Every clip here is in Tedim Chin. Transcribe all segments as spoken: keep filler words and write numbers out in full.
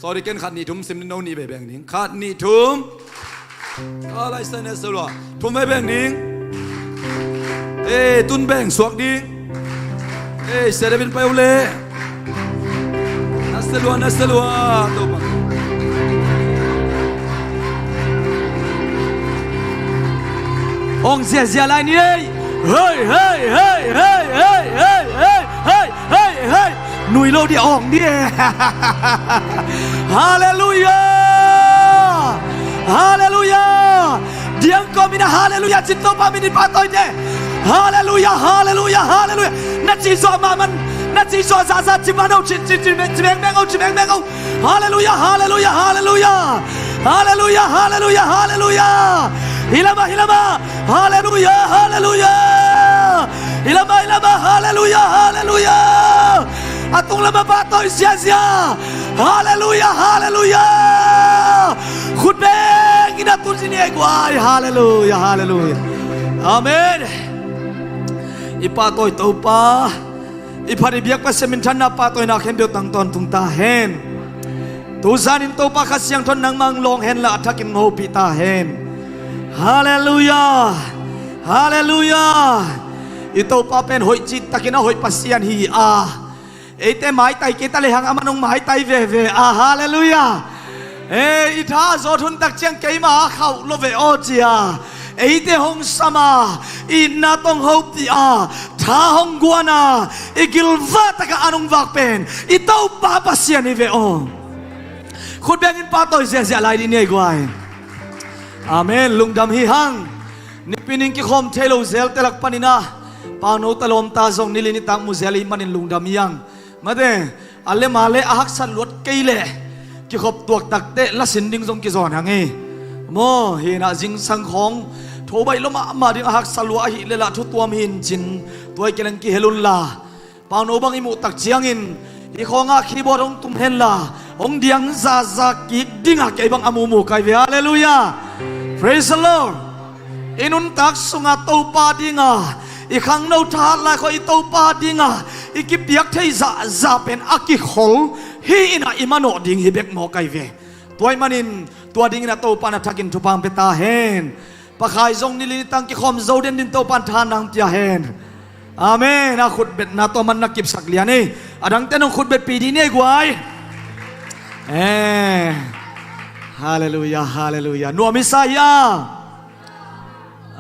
Sorry, ken khat nih thum sim ding, no nih vei beng ding. Khat nih thum. Ka lai sa ne sa lua. Thum vei beng ding. Eh, tun beng suak ding. Eh, sia deuh in pai uh le. Na sa lua, na sa lua. Topa. Ong ziazia lai ni ei. Hei, hei, hei. Nui lo dia ong dia. Halleluia. Halleluia. Diang ko mina halleluia cin Topa min in pahtawi te. Halleluia, halleluia, halleluia. Na ci suah mahmah, na ci suah zahzah ci mahmah, ci, ci, ci, ci mengmeng o, ci mengmeng o. Halleluia, halleluia, halleluia. Halleluia, halleluia, halleluia. Hi lamah, hi lamah. Halleluia, halleluia. Hi lamah, hi lamah. Halleluia, halleluia. A tung lamah pahtawi ziazia. Halleluia, halleluia. Khut beng in a tun zi ni ei guai. Halleluia, halleluia. Amen. I pahtawi Topa, i phat i biak Pasian minthanna pahtawina khempeuh tang tawntung ta hen. Tuzan in Topa Kha Siangtho in nangmah hong lawng hen la, a thakin hong hopih ta hen. Halleluia. Halleluia. I Topa pen hoih cih takin a hoih Pasian hi a, eite maitai kei ta lehang aman hong maitai veve a. Halleluia. Eh, i tha a zawt hun tak ciang keima a khauh lo ve aw cia, eite hong sam a, itna tawh hong hopih a, tha hong guan a, i gilvah takah an hong vak pen i Topa Pasian hi ve aw. Khut beng in pahtawi ziahziah lai dih ni ei guai. Amen. Lungdam hi hang. Nipi ning kikhawm thei lo zelte lak panin ah, pauno ta lawmta zong nili nitak mu zel i hih manin lungdam hi hang. Mate, a lem a le a haksat luat kei leh kikhop tuak takteh lasin ding zong kizawn hang hi. Maw, hi in ah zingsang khawng tho baih lua mahmah ding a haksa lua ahih leh lah thutuam hi in cin, tua hi kei leng kihel un la. Pauno bang i muh tak ciangin hih khawngah keyboard hong tum hen la, hong diang zaza kik dingah kei bang a mumu kai ve. Halleluia. Praise the Lord. I nuntak sungah Topa dinga, i khangno thahat lai khawng i Topa dinga i kipiak thei zahzah pen a kikhol hi in ah i manawh ding hi bek maw kai ve. Tua ahih manin tua dingin ah Topa in a thakin thupha hong pia ta hen. Pakhai zong nili nitang kikhawm zo den din Topa in tha nang pia hen. Amen. A khutbetna tawh man na kipsak lian hi. A dangte nong khutbetpih dih ni ei guai. Eh. Halleluia, halleluia. Nuam i sa hi a.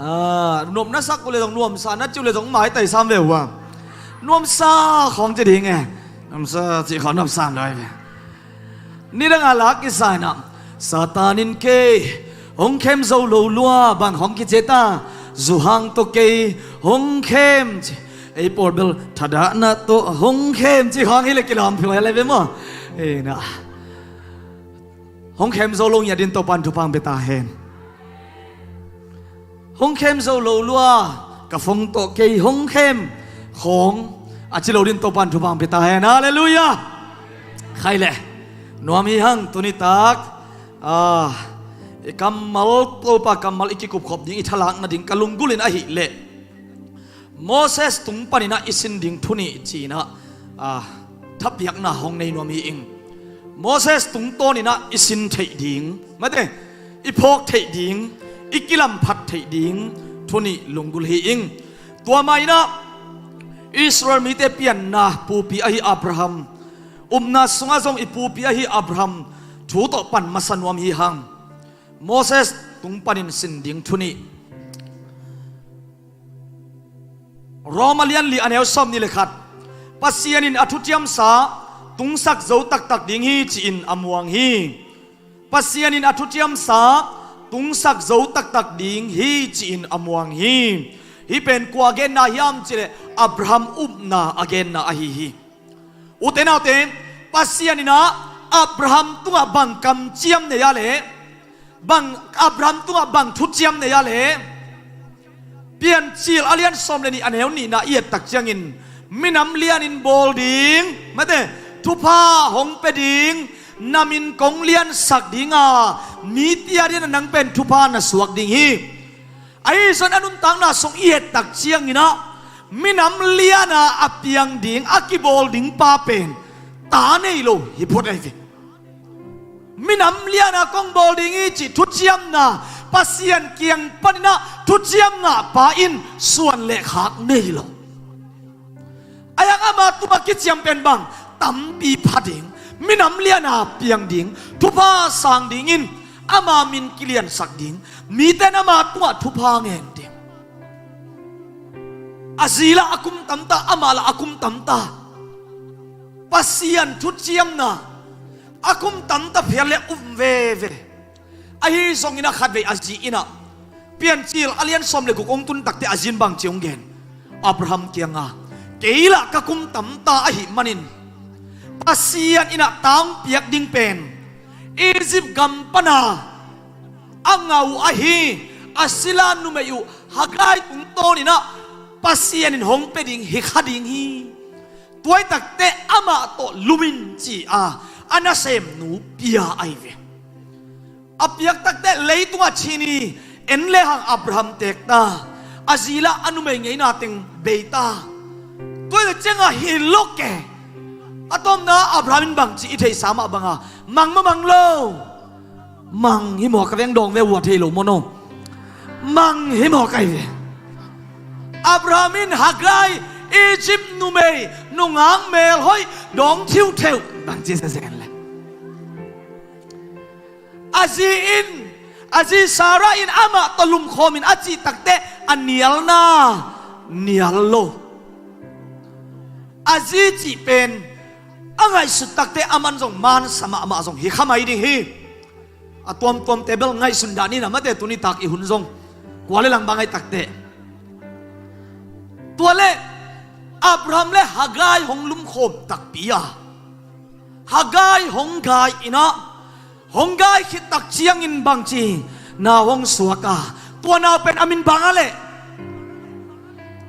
Ah, nuam na sak uh leh zong nuamsa na cih uh leh zong maitai sam ve uh a. Nuamsa khawng ci ding e. Nuamsa cih khawng nuamsa lai ve. Nidang a lak i sa in ah, Satan in kei hong khem zo lo lua bang hong kici ta, zuhang tawh kei hong khem ci. Ei pawl bel thadahna tawh hong khem ci khawng hi leh kilam phial lai ve maw. Ei na. Hong khem zo lo ngiat din Topa in thupha hong pia ta hen. Hong khem zo lo lua, ka phone tawh kei hong khem khawng a ci lo din Topa in thupha hong pia ta hen. Halleluia. Khai leh nuam hi hang tuni tak. Ah, i kammal, Topa kammal i kikupkhop ding, i thalak nading ka lunggulh in ahih leh Moses tung panin ah i sin ding thu nih ci-in ah, ah, thapiakna hong nei nuam hi ing. Moses tungtawnin ah i sin theih ding, mate, i phawk theih ding, i kilamphat theih ding thu nih lunggulh hi ing. Tua mah in ah Israel mite pianna pupi ahi Abraham, upna sungah zong i pupi ahi Abraham thu tawh pan masa nuam hi hang. Moses tung panin sin ding thu nih. Roma lian li a neu sawm nih le khat. Pasian in a thuciamsa tungsak zo taktak ding hi ci-in a muang hi. Pasian in a thuciamsa tungsak zo taktak ding hi ci-in a muang hi. Hih pen kua genna hiam cih leh Abraham upna a genna ahi hi. Ute naute, Pasian in ah Abraham tungah bang kamciam nei a leh, bang, Abraham tungah bang thuciam nei a leh, Piancil a lian sawm le nih a neu nihna i et tak ciangin, minam lianin bawl ding, mate, thupha hong pia ding, na min kong liansak ding a, mite a diakin nang pen thupha na suak ding hi. Ahi zongin a nuntakna sung i et tak ciangin ah, minam liana a piang ding, a kibawl ding pa pen ta nei lo hi phot ahi ve. Minam liana kong bawl ding hi cih thuciamna, Pasian kiang paninah thuciam ngahpa in suan le khak nei lo. Ahi hang ama tungah kiciam pen bang, tampi pha ding, minam liana piang ding, thupha sang dingin ama min kiliansak ding, mite in ama tungah thupha ngen ding. A zi lah a kum tamta, amah lah a kum tamta. Pasian thuciamna a kum tamta phial le um veve. Ahi zongin a khatvei a zi inah Piancil a lian sawm le guk hong tun takte a zi in bangci hong gen? Abraham kianga, kei lah ka kum tamta ahih manin Pasian inah ta hong piak ding pen Egypt gam pana a ngau ahi a sila numei uh Hagar tungtawn inah Pasian in hong pia ding hi kha ding hi. Tua hi takte amah tawh lum in ci-a a nasemnu pia ahi ve. A piak takte leitungah chin hi, en lehang Abraham teek ta, a zi lah a numei ngeina teng bei ta. Tua hi ciangah hi lo ke. A tawpna Abraham in bangci i theihsa mah banga, mang maw mang lo? Mang hi maw, ka veng dawng ve, ua thei lo maw no? Mang hi maw kai ve. Abraham in Hagar, Egypt numei nungak melhoih dawng thiutheu bangci zezen le. A zi in, a zi Sarah in amah tawh lumkhawm in a cih takte a nialna nial lo. A zi cih pen a ngaihsut takte aman zong mansa mahmah zong hi kha mai ding hi. A tuamtuamte bel ngaihsun dah ni, na mate tuni tak i hun zong kua le lang bang ahi takte. Tua le Abraham le Hagar hong lumkhawm takpi a, Hagar hong gai inah, hong gai khit tak ciangin bangci nau hong suak a, tua nau pen a min bang a leh?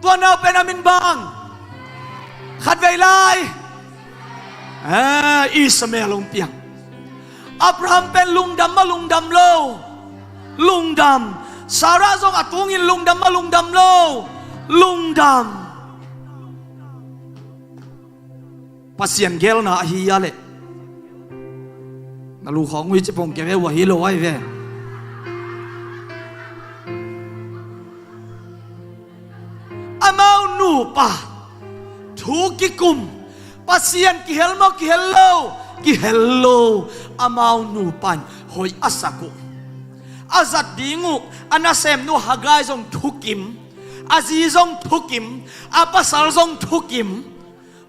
Tua nau pen a min bang? Khatvei lai, eh, Ishmael hong piang. Abraham pen lungdam maw lungdam lo? Lungdam. Sarah zong a tungin lungdam maw lungdam lo? Lungdam. Pasian geelna ahi a leh, na lu khawng ui cipong keve uh ahi lo ahi ve. Amau nupa thu kikum, Pasian kihel maw kihel lo? Kihel lo. Amau nupa in hoih a sak uh, a zat ding uh, a nasemnu Hagar zong thukim, a zi zong thukim, a pasal zong thukim.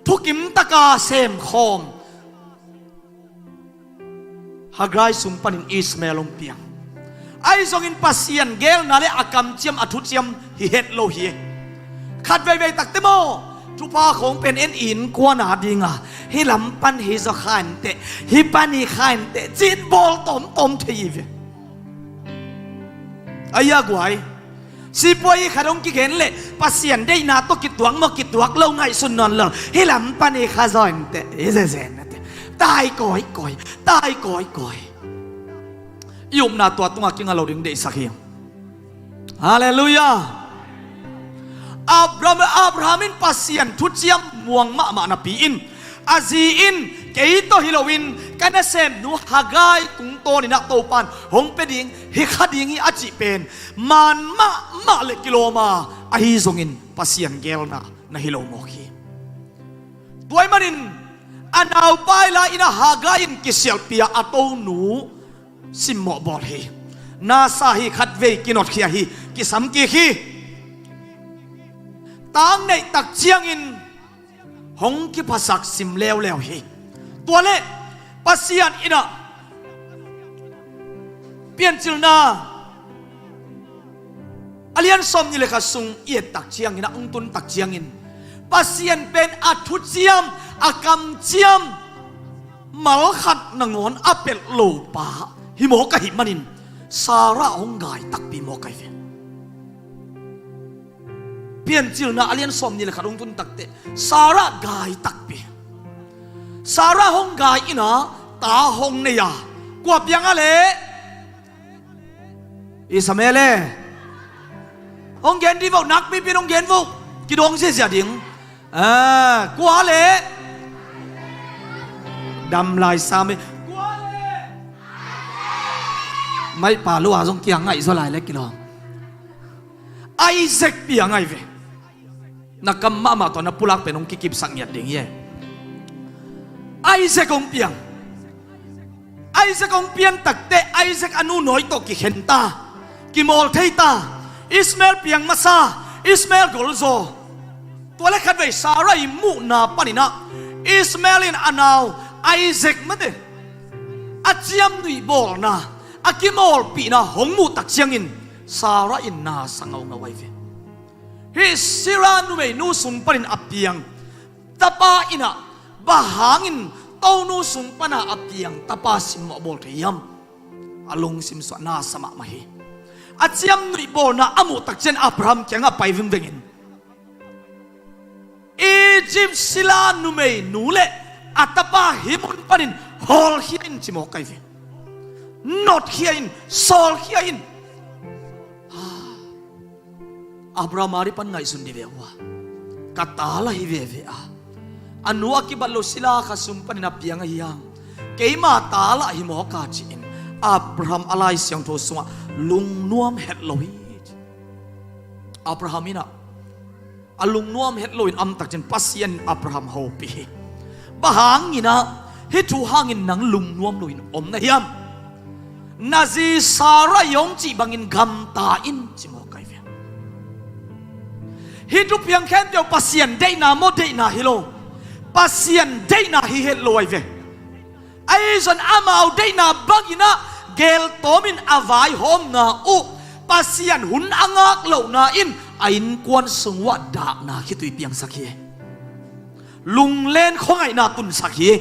Thukim taka semkhawm. Hagar sung panin Ishmael hong piang. Ahi zongin Pasian geelna le a kamciam a thuciam hi het lo hi. Khat veivei takte maw, thupha khawng pen en in kuana dinga, hih lam pan hi zaw kha inteh, hih pan hi kha inteh, cin bawl tawmtawm thei hi ve. Ahi a guai. Sipuai khat hong kigen leh Pasian deihna tawh kituak maw kituak lo ngaihsun nawn lo. Hih lam pan hi kha zaw inteh, hi zezen inteh. Tai kawikawi, tai kawikawi. I upna tua tungah kinga lo ding deihsak hi. Halleluiah. Abraham, Abraham in Pasian thuciam muang mahmah napi in, a zi in kei tawh hi loin ka nasemnu Hagar tungtawnin ah Topan hong pia ding hi kha ding hi a cih pen maan mahmah le kilawm a, ahi zongin Pasian geelna na hi lo mawk hi. Tua ahih manin a naupai lai-in ah Hagar in kisialhpih a, a tonu simmawh bawl hi. Nasa hi, khatvei kinotkhia hi, kisam kik hi. Tang neih tak ciangin hong kiphasak sim leuleu hi. Tua leh Pasian in ah Piancilna a lian sawmnih le khat sung i et tak ciangin, a hong tun tak ciangin Pasian pen a thuciam, a kamciam malkhat nangawn a pelh lopa hi mawk ahih manin Sarah hong gai takpi mawk ahi ve. Piancilna a lian sawmnih le khat hong tun takteh Sarah gai takpi. Sarah hong gai in ah ta hong nei a, kua piang a leh? Ishmael e. Hong gen dih vo, nakpipi in hong gen vo. Kidawng ziazia ding. Ah, kua leh? Dam lai sam e. Kua leh? Maihpa lo a zong kiang ngaih zaw lai le kilawm. Isaac piang ahi ve. Na kam mahmah tawh na pulak pen hong kikipsak ngiat ding hi e. Isaac hong piang. Isaac hong pian takte Isaac a nu nawi tawh kikhen ta, kimawl thei ta. Ismael piang masa, Ismael golzaw. Tua le khatvei Sarah i muhna paninah Ismael in a nau Isaac mate a ciamnuih bawlna, a kimawlpihna hong muh tak ciangin Sarah in na sa ngaungau ahi ve. Hih Sarah numeinu sung panin a piang tapa inah bang hangin tonu sung pana a piang tapa simmawh bawl thei hiam? A lungsim suah na sa mahmah hi. A ciamnuih bawlna a muh tak cian Abraham kiangah pai vingvengin Egypt sila numeinu le a tapa hih mun panin hawlkhia in ci mawk ahi ve. Notkhia in, sawlkhia in. Abraham a ri pan ngaihsun dih ve uh a, ka ta lah hi veve a, a nu a kibat lo sila kha sung panin a piang ahi hang, keima ta lah hi mawk a ci-in Abraham a Lai Siangtho sungah lungnuam het lo hi. Abraham inah a lungnuam het loin om tak cian Pasian in Abraham hopih hi. Bang hanginah hih thu hangin nang lungnuam loin om na hiam? Na zi Sarah i hong cih bangin gamta in ci mawk ahi ve. Hih thupiang khempeuh Pasian deihna maw, deihna hi lo? Pasian deihna hi het lo ahi ve. Ahi zong amau deihna banginah geltawmin a vaihawmna uh Pasian hun a ngak lohna in a innkuan sung uah dahna khitui piangsak hi. Lunglen khuangaihna tunsak hi.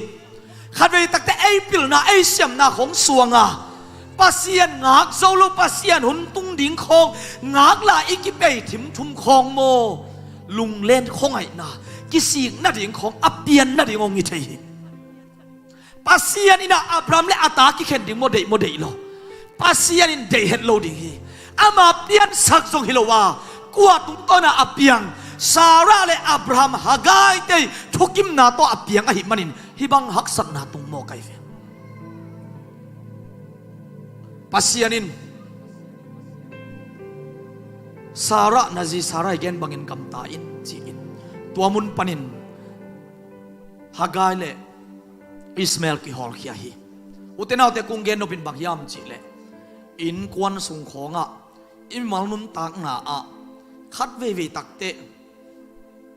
Khatvei takte ei pilna, ei siamna khong suanga Pasian ngak zo lo, Pasian hun tung ding khong ngak la i kipei thimthum khong maw, lunglen khuangaihna, kisik nading khong a pian nading hong hi thei hi. Pasian inah Abraham le a ta kikhen ding maw, deih maw, deih lo? Pasian in deih het lo ding hi. Ama piansak zong hi lo a, kua tungtawna a piang? Sarah le Abraham, Hagai te thukimna tawh a piang ahih manin hih bang haksatna tung mawk ahi ve. Pasian in Sarah, na zi Sarah i gen bangin gamta in ci-in tua mun panin Hagai le Ismael kihawlkhia hi. Ute naute, kong gen nopin bang hiam cihleh, innkuan sung khawngah i mimal nuntakna ah khat veivei takte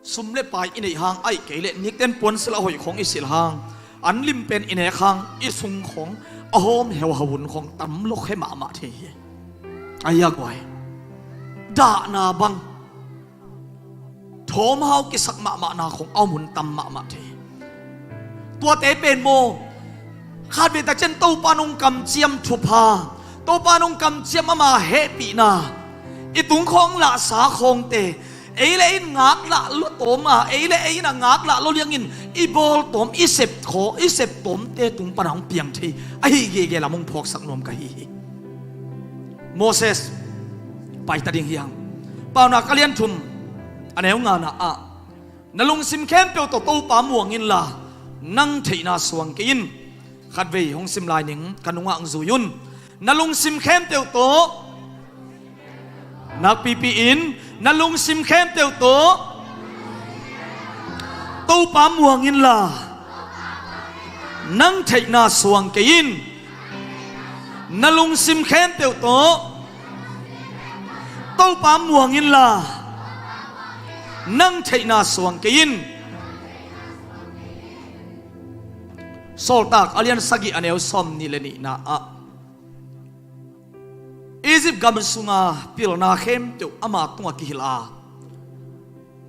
sum le pai i neih hang, ahih kei leh nikten puansilh a hoih khawng i silh hang, an lim pen i nek hang, i sung khawng a hawm heuhau hun khawng tam lokhia mahmah thei hi. Ahi a guai, dahna bang thawmhau kisak mahmahna khong a om hun tam mahmah thei. Tuate pen maw, khatvei tak cian Topa nong kamciam thupha, Topa nong kamciam ama hehpihna, i tung khawng lahsa khawngte, ei le ei in ngaklah lo tawm a, ei le ei in a ngaklah lo liangin i bawl tawm, i sep khaw, i sep tawmte tung pana hong piang thei ahi gege lam hong phawksak nuam ka hi hi. Moses paita ding hi hang. Paunak a lian thum, a neu ngana ah, na lungsim khempeuh tawh Topa muang inla, nang theihna suang kei in. Khatvei hong sim lai ning, ka nungah hong zui un. Na lungsim khempeuh tawh, nakpipi in, na lungsim khempeuh tawh Topa muang inla, nang theihna suang kei in. Na lungsim khempeuh tawh Topa muang inla, nang theihna suang kei in. Sawltak a lian sagih, a neu sawm nih le nihna ah, Egypt gam sunga pilna khempeuh ama tungah kihilh a,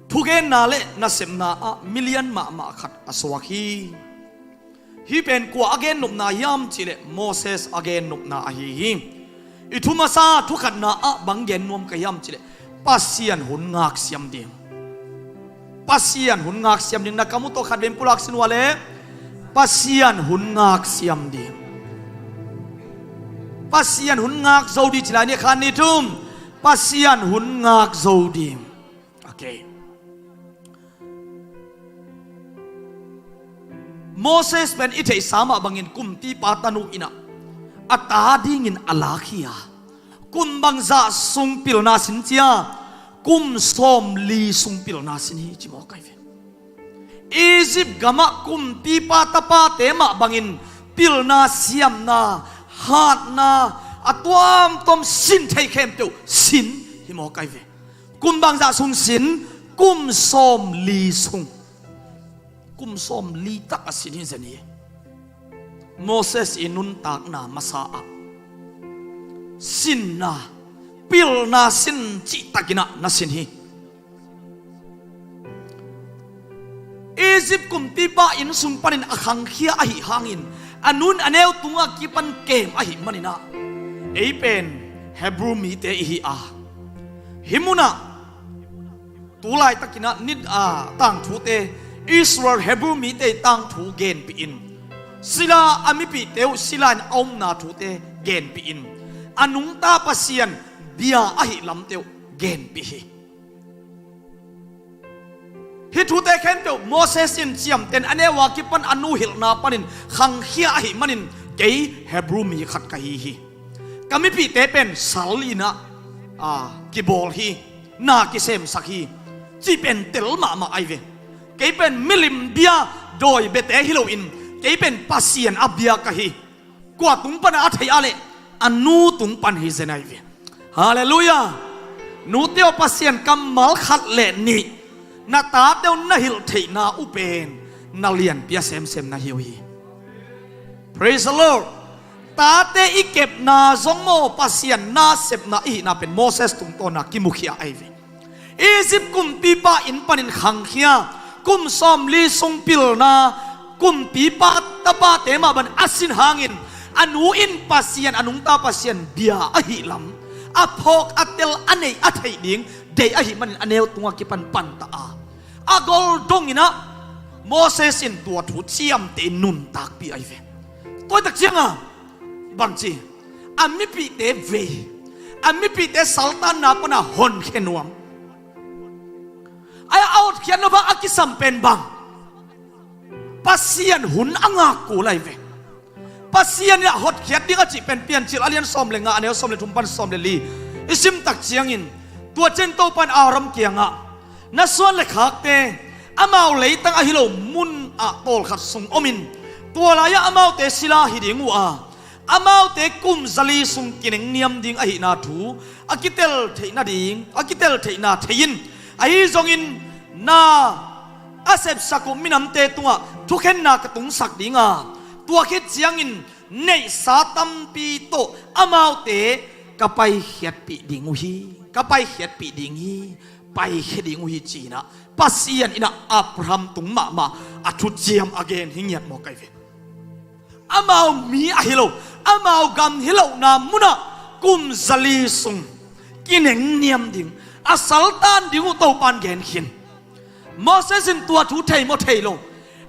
thugenna le nasepna ah milian mahmah khat a suak hi. Hih pen kua a gennopna hiam cihleh, Moses a gennopna ahi hi. I thu masa thukhatna ah bang gen nuam ka hiam cihleh, Pasian hun ngaksiam ding. Pasian hun ngaksiam ding. Na kam uh tawh khatvei pulak sin uh a leh, Pasian hun ngaksiam ding. Pasian hun ngak zo ding ci lai ni, khat ni thum. Pasian hun ngak zo ding. Okay. Moses pen i theihsa mah bangin kumpipa tanu inah a ta dingin a lak hi a, kum bangzah sung pilna sin cia, kum sawmli sung pilna sin hi ci mawk ai ve. Egypt gamah kumpipa tapate mah bangin pilna, siamna, hatna a tuamtuam sin thei khempeuh sin hi mawk ai ve. Kum bangzah sung sin, kum sawmli sung. Kum sawmli tak a sin hi zen hi. Moses i nuntakna masa ah sinna, pilna sin cihtakin ah na sin hi. Egypt kumpipa inn sung panin a khangkhia ahi hangin a nun a neu tungah kipan kem ahi manin ah ei pen Hebrew mite ihi a, hih munah tu laitakin ah nit a tangthute, Israel Hebrew mite tangthu genpih in, sila a mipihte uh sila in a omna thute genpih in, a nungta Pasian bia ahi lamte uh genpih hi. Hih thute khempeuh Moses in ciamten a neu a kipan a nu hilhna panin khangkhia ahi manin kei Hebrew mi khat ka hi hi. Ka mipihte pen sal in ah, a, kibawl hi, na kisemsak hi, cih pen tel mahmah ai ve. Kei pen milim bia dawi biate hi loin kei pen Pasian a bia ka hi. Kua tung pan a thei a leh a nu tung pan hi zen ai ve. Halleluiah. Nute aw, Pasian kammal khat le nih na tate uh na hilh theihna uh pen na lianpi a semsem na hi uh hi. Praise the Lord. Tate i kepna zong maw Pasian na sepna ihihna pen Moses tungtawna kimukhia ai ve. Egypt kumpipa inn panin khangkhia, kum sawmli sung pilna, kumpipa tapate mah bangin a sin hangin a nu in Pasian, a nungta Pasian bia ahi lam a phawk a tel a neih a theih ding deih ahi manin a neu tungah kipan panta a, a gol dongin ah Moses in tua thu ciamteh in nuntakpih ai ve. Tua tak cianga bangci, a mipihte vei, a mipihte saltanna pana honkhia nuam. Ai a hotkhiatna bang a kisam pen bang, Pasian hun a ngak kul ai ve. Pasian in a hotkhiat ding a cih pen Piancil a lian sawm le nga a neu sawm le thum pan sawm le li i sim tak ciangin, tua ciang Topa in Abraham kiangah na suan le khakte amau leitang ahi lo mun ah tawlkhat sung omin, tua lai-ah amaute sila hi ding uh a, amaute kum zali sung kinengniam ding ahihna thu a kitel theihna ding, a kitel theihna thei in, ahi zongin na a sepsak uh minamte tungah thukhenna ka tungsak ding a, tua khit ciangin neihsa tampi tawh amaute ka paikhiatpih ding uh hi, ka paikhiatpih ding hi, paikhia ding uh hi ci-in ah Pasian in ah Abraham tung mahmah a thuciam a gen hi ngiat mawk ai ve. Amau mi ahi lo, amau gam hi lohna munah kum zali sung kinengniam ding, a saltan ding uh Topan gen khin. Moses in tua thu thei maw thei lo?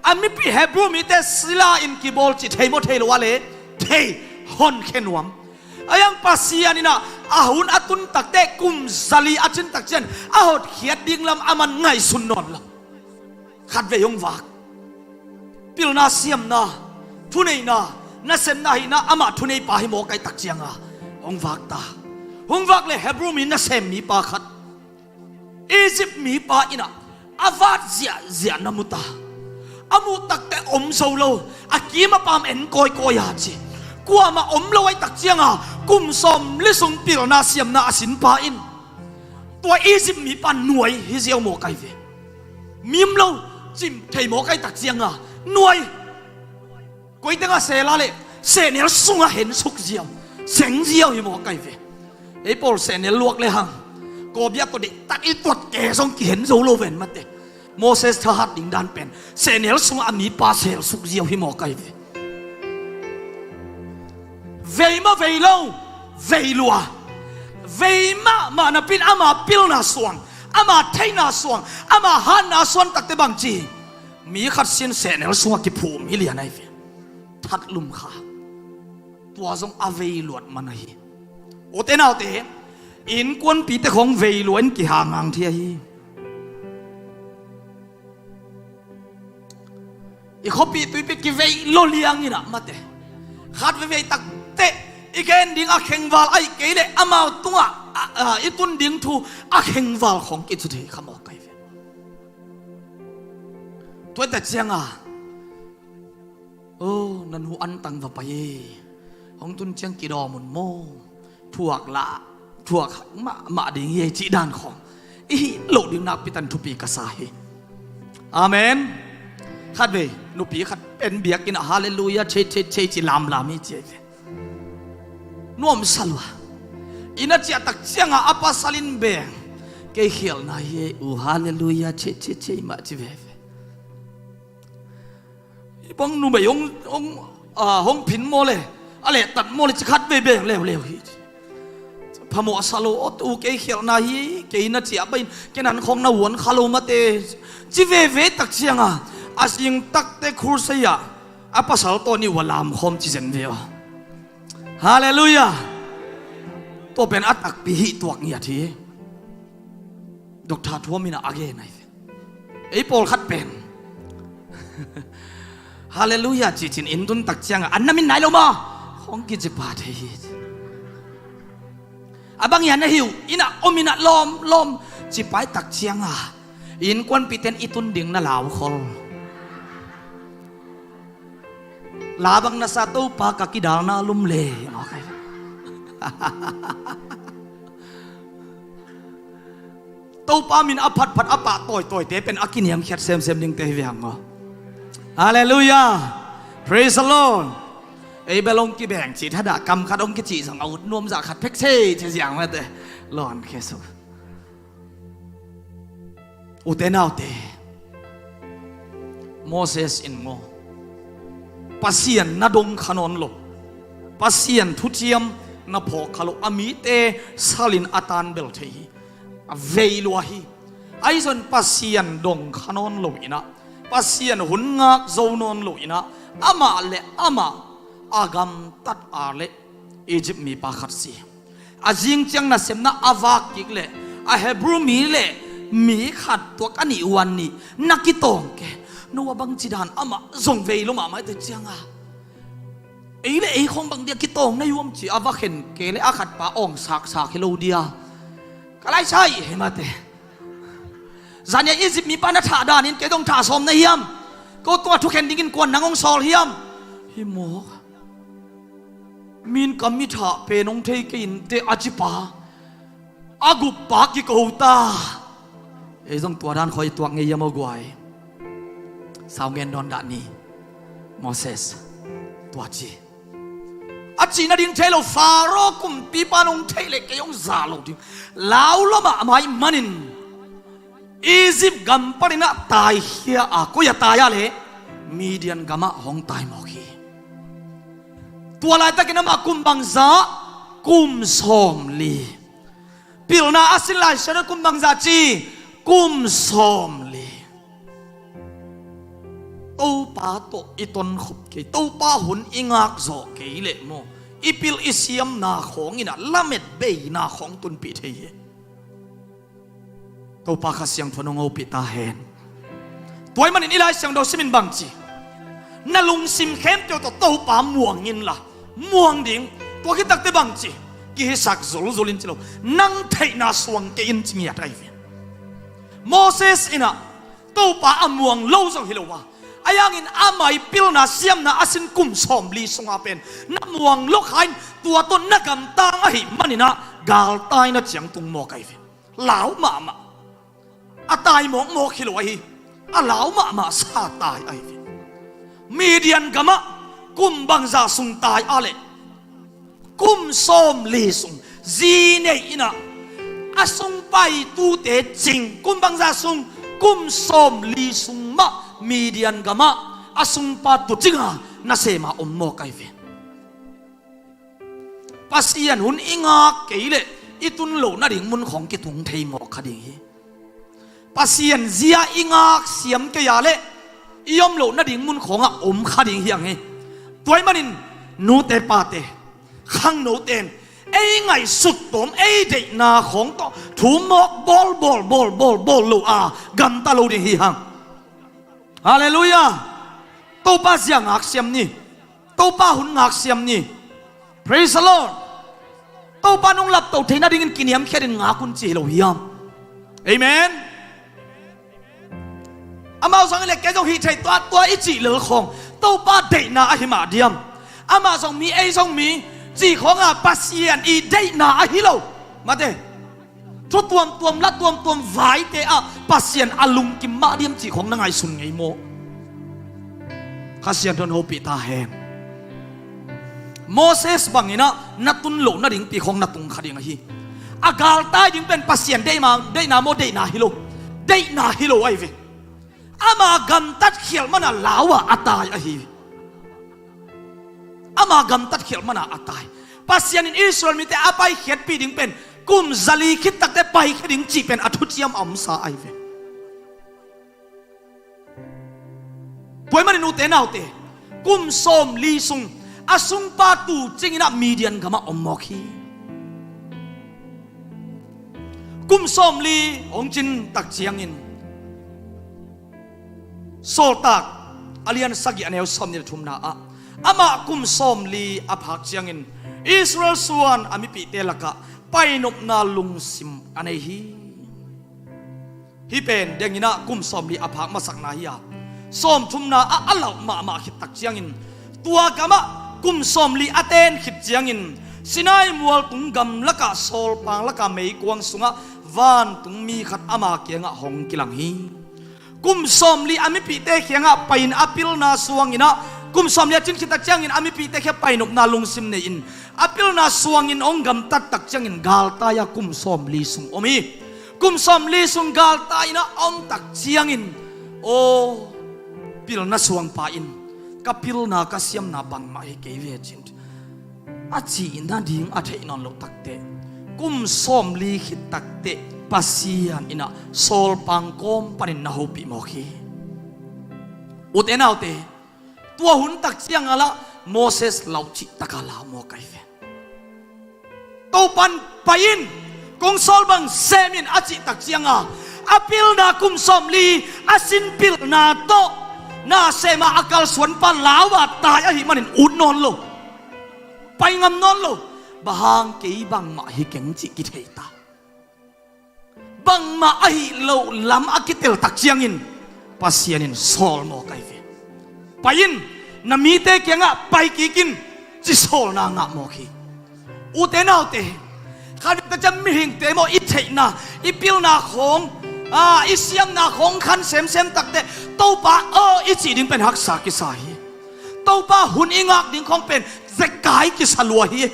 A mipi Hebrew mite sila in kibawl cih thei maw thei lo a le? Thei, honkhia nuam. A yang Pasian in ah a hun a tun takte kum zali a cin tak ciang a hotkhiat ding lam a man ngaihsun nawn lo. Khatvei hong vak. Pilna, siamna, thuneihna, nasemna hihna amah thuneipa hi mawk ai tak cianga hong vak ta. Hong vak le Hebrew mi nasem mipa khat, Egypt mipa in ah a vat ziahziah na mu ta. A muh takte om zo lo, a kim a pam en kawikawi a ci. Kuamah om lo ai tak cianga kum sawmli sung pilna siamna a sinpa in tua Egypt mipa nuai hi ziau mawk ai ve. Mim lo cih thei mawk ai tak cianga nuai. Koiteng a sel a leh sehnel sungah hensuk ziau, seng ziau hi mawk ai ve. Ei pawl sehnel luak le hang kawbia tawh deihtak i tuat ke zong kihen zo lo ven mate. Moses thahat ding dan pen sehnel sungah a mipa selsuk ziau hi mawk ai ve. Vei mah vei lo, vei lua. Vei mahmah napin ama pilna suang, ama theihna suang, ama hatna suan takte bangci, mi khat sin sehnel sungah kiphum hi lian ai ve. That lum kha. Tua zong a vei luat man ahi. Ute naute, innkuanpite khong vei lua in kihangang thei ahi. I khuapih tuipih kivei lo liangin ah mate. Khat veivei tak teh i gen ding a khengval ahih kei leh amau tungah a, a, i tun ding thu a khengval khawng kici thei kha mawk ahi ve. Tua tak cianga, "Oh, na nu antang va pai e, hong tun ciang kidawm un maw, thuak lah, thuak mahmah ding hi e," cih dan khawng i hih loh ding nakpi tan thupi ka sa hi. Amen. Khatvei nupi khat pen biakinn ah halleluiah thei thei thei ci lamlam hi ci ahi ve. Nuamsa lua. Inn a ciah tak cianga a pasal in beng, "Kei khialhna hi e u, halleluiah thei thei thei mah," ci veve. Hih bang numei hong, hong, a, hong phin maw le, a lehtat maw le, ci khatvei beng leuleu hi. Phamawh sa lo, "Aw tu, kei khialhna hi, kei na ciah bahin, ken an khawng na uan kha lo mate," ci veve tak cianga, a zing takte khulsei ah a pasal tawh nih ua lamkhawm ci zen ve aw. Halleluiah. Tua pen a takpi hih tuak ngiat hi. Doctor Thuam in a gen ahi ve. Ei pawlkhat pen halleluiah cicin inn tun tak cianga, "An na min nai lo maw?" khawng kici pah thei hi. A bang hian na hi uh, inn ah om inn ah lawm lawm ci pai tak cianga, innkuanpihte in i tun ding na laukhol. "La bang na sa, Topa ka kidalna lum le," mawk ahi. Topa min a phatphat a pah tawitawite pen a kiniamkhiat semsem dingte hi ve hang maw. Halleluiah. Praise the Lord. Ei bel hong kibeng cih thadah kam khat hong kicih zong a ut nuam zah khat phek sei ci ziang mate. Lawn khe su. Ute naute, Moses in maw, Pasian na dong kha nawn lo, Pasian thuciam na phawk kha lo, a mite salin a tan bel thei hi, a vei lua hi. Ahi zongin Pasian dong kha nawn lo inah, Pasian hun ngak zo nawn lo inah, amah le amah a gamtat a le Egypt mipa khat si. A zing ciang nasemna a vak kik leh a Hebrew mi le mi khat tuak a nih uan nih na kitawng ke. No a bangci dan amah zong vei lo mahmah i te cianga, ei le ei khawng bang dia kitawng na hiam ci a va khen ke le a khatpa awng saksak hi lo dia. Ka laisai he mate. Zania Egypt mipa na thah danin kei dong thah sawm na hiam? Ko tua thukhen dingin kuan nang hong sawl hiam? Hi maw? Min ka mi thah pen hong thei kei in te a cipa, a guppa kiko ta. Ei zong tua dan khawi tuak ngei hiam aw guai? Sau ngen dawn dah ni. Moses tua ci. A cih nading thei lo, Faro kumpipa in hong theih leh kei hong za lo ding. Lau lua mahmah ahih manin Egypt gam panin ah taikhia a, koi a tai a leh Midian gamah hong tai mawk hi. Tua laitakin amah kum bangzah? Kum sawmli. Pilna a sin Lai Siangtho in kum bangzah ci? Kum sawmli. Topa tawh i tonkhop kei, Topa hun i ngak zawh kei leh maw, i pil i siamna khawng inah lamet beina khawng tunpih thei hi. Topa Kha Siangtho in hong hopih ta hen. Tua ahih manin i Lai Siangtho simin bangci? Na lungsim khempeuh tawh Topa muang inla, muang ding. Tua khit takte bangci? Kihisak zulzul in ci lo, nang theihna suang kei in ci ngiat ahi ve. Moses inah Topa a muang lo zong hi lo a, ahi hangin amah i pilna siamna a sin kum sawmli sunga pen na muang lo kha in, tua tawh na gamtang ahih manin ah galtaina ciang tung mawk ahi ve. Lau mahmah. A tai mawkmawk hi lo ahi. A lau mahmah sa tai ahi ve. Midian gamah kum bangzah sung tai a leh? Kum sawmli sung. Zi nei inah a sung paitute cing kum bangzah sung? Kum sawmli sung mah Midian gamah a sungpa tucinga nasema om mawk ahi ve. Pasian hun i ngak kei leh i tun loh nading mun khawng kitung thei mawk kha ding hi. Pasian zia i ngak siam kei a leh i om loh nading mun khawngah om kha ding hi ang hi. Tua ahih manin nute pate, khangnote in ei ngaihsut tawm, ei deihna khawng tawh thu mawk bawl bawl bawl bawl bawl lo a gamta lo ding hi hang. Halleluiah. Topa zia ngak siam ni. Topa hun ngak siam ni. Praise the Lord. Topa nong lapto theih nadingin kiniamkhiatin ngak un ci hi lo hiam? Amen. Amau zong i le kei zong hih thei tua tua i cih lel khawng Topa deihna ahi mah diam? Amah zong mi, ei zong mi cih khawngah Pasian i deihna ahi lo. Mate, thu tuamtuam la tuamtuam vaite ah Pasian a lungkim mah diam cih khawng na ngaihsun ngei maw? Kha Siangtho in hopih ta hen. Moses bangin ah na tun loh nadingpi khawng na tung kha ding ahi. A galtai ding pen Pasian deihna, deihna maw, deihna hi lo. Deihna hi lo ahi ve. Ama gamtat khialh mana lau-ah a tai ahi. Ama gamtat khialh mana a tai. Pasian in Israel mite a paikhiatpih ding pen kum zali khit takte paikhia ding cih pen a thuciam a omsa ahi ve. Tua ahih manin ute naute, kum sawmli sung a sungpa tu cingin ah Midian gamah om mawk hi. Kum sawmli hong cin tak ciangin, Sawltak a lian sagih a neu sawmnih le thumna ah, amah kum sawmli a phak ciangin Israel suan a mipihte lakah painopna lungsim a nei hi. Hih pen denginah kum sawmli a phak masakna hi a, sawmthumna ah a lauh mahmah khit tak ciangin, tua gamah kum sawmli a ten khit ciangin Sinai mualtung gamlakah sawlpang lakah meikuang sungah vantungmi khat ama kiangah hong kilang hi. Kum sawmli a mipihte kiangah pai-in a pilna suanginah, kum sawmli a cin khit tak ciangin a mipihte kiangah painopna lungsim nei-in a pilna suangin hong gamtat tak ciangin galtai-ah kum sawmli sung om hi. Kum sawmli sung galtai-in a om tak ciangin, aw, pilna suangpa in ka pilna ka siamna bangmah hi kei ve cin a cih nading a theih nawn loh takteh, kum sawmli khit takteh Pasian in ah sawlpang kawm panin na hopih mawk hi. Ute naute, tua hun tak ciangah lah Moses lau cih takah lau mawk ahi ve. Topan pai in, kong sawl bang sem in a cih tak ciangah, a pilna kum sawmli a sin pilna tawh na sem a a kalsuanpa lau-ah tai ahih manin ut nawn lo. Pai ngam nawn lo. Bang hang kei bangmah hi keng cih kithei ta. Bangmah ahi loh lam a kitel tak ciangin Pasian in sawl mawk ahi ve. Pai in, na mite kiangah pai kik in, ci sawlna ngah mawk hi. Ute naute, khatvei tak ciang mihingte maw, i theihna, i pilna khawng, a, i siamna khawng khan semsem takteh Topa aw i cih ding pen haksa kisa hi. Topa hun i ngak ding khawng pen zekai kisa lua hi.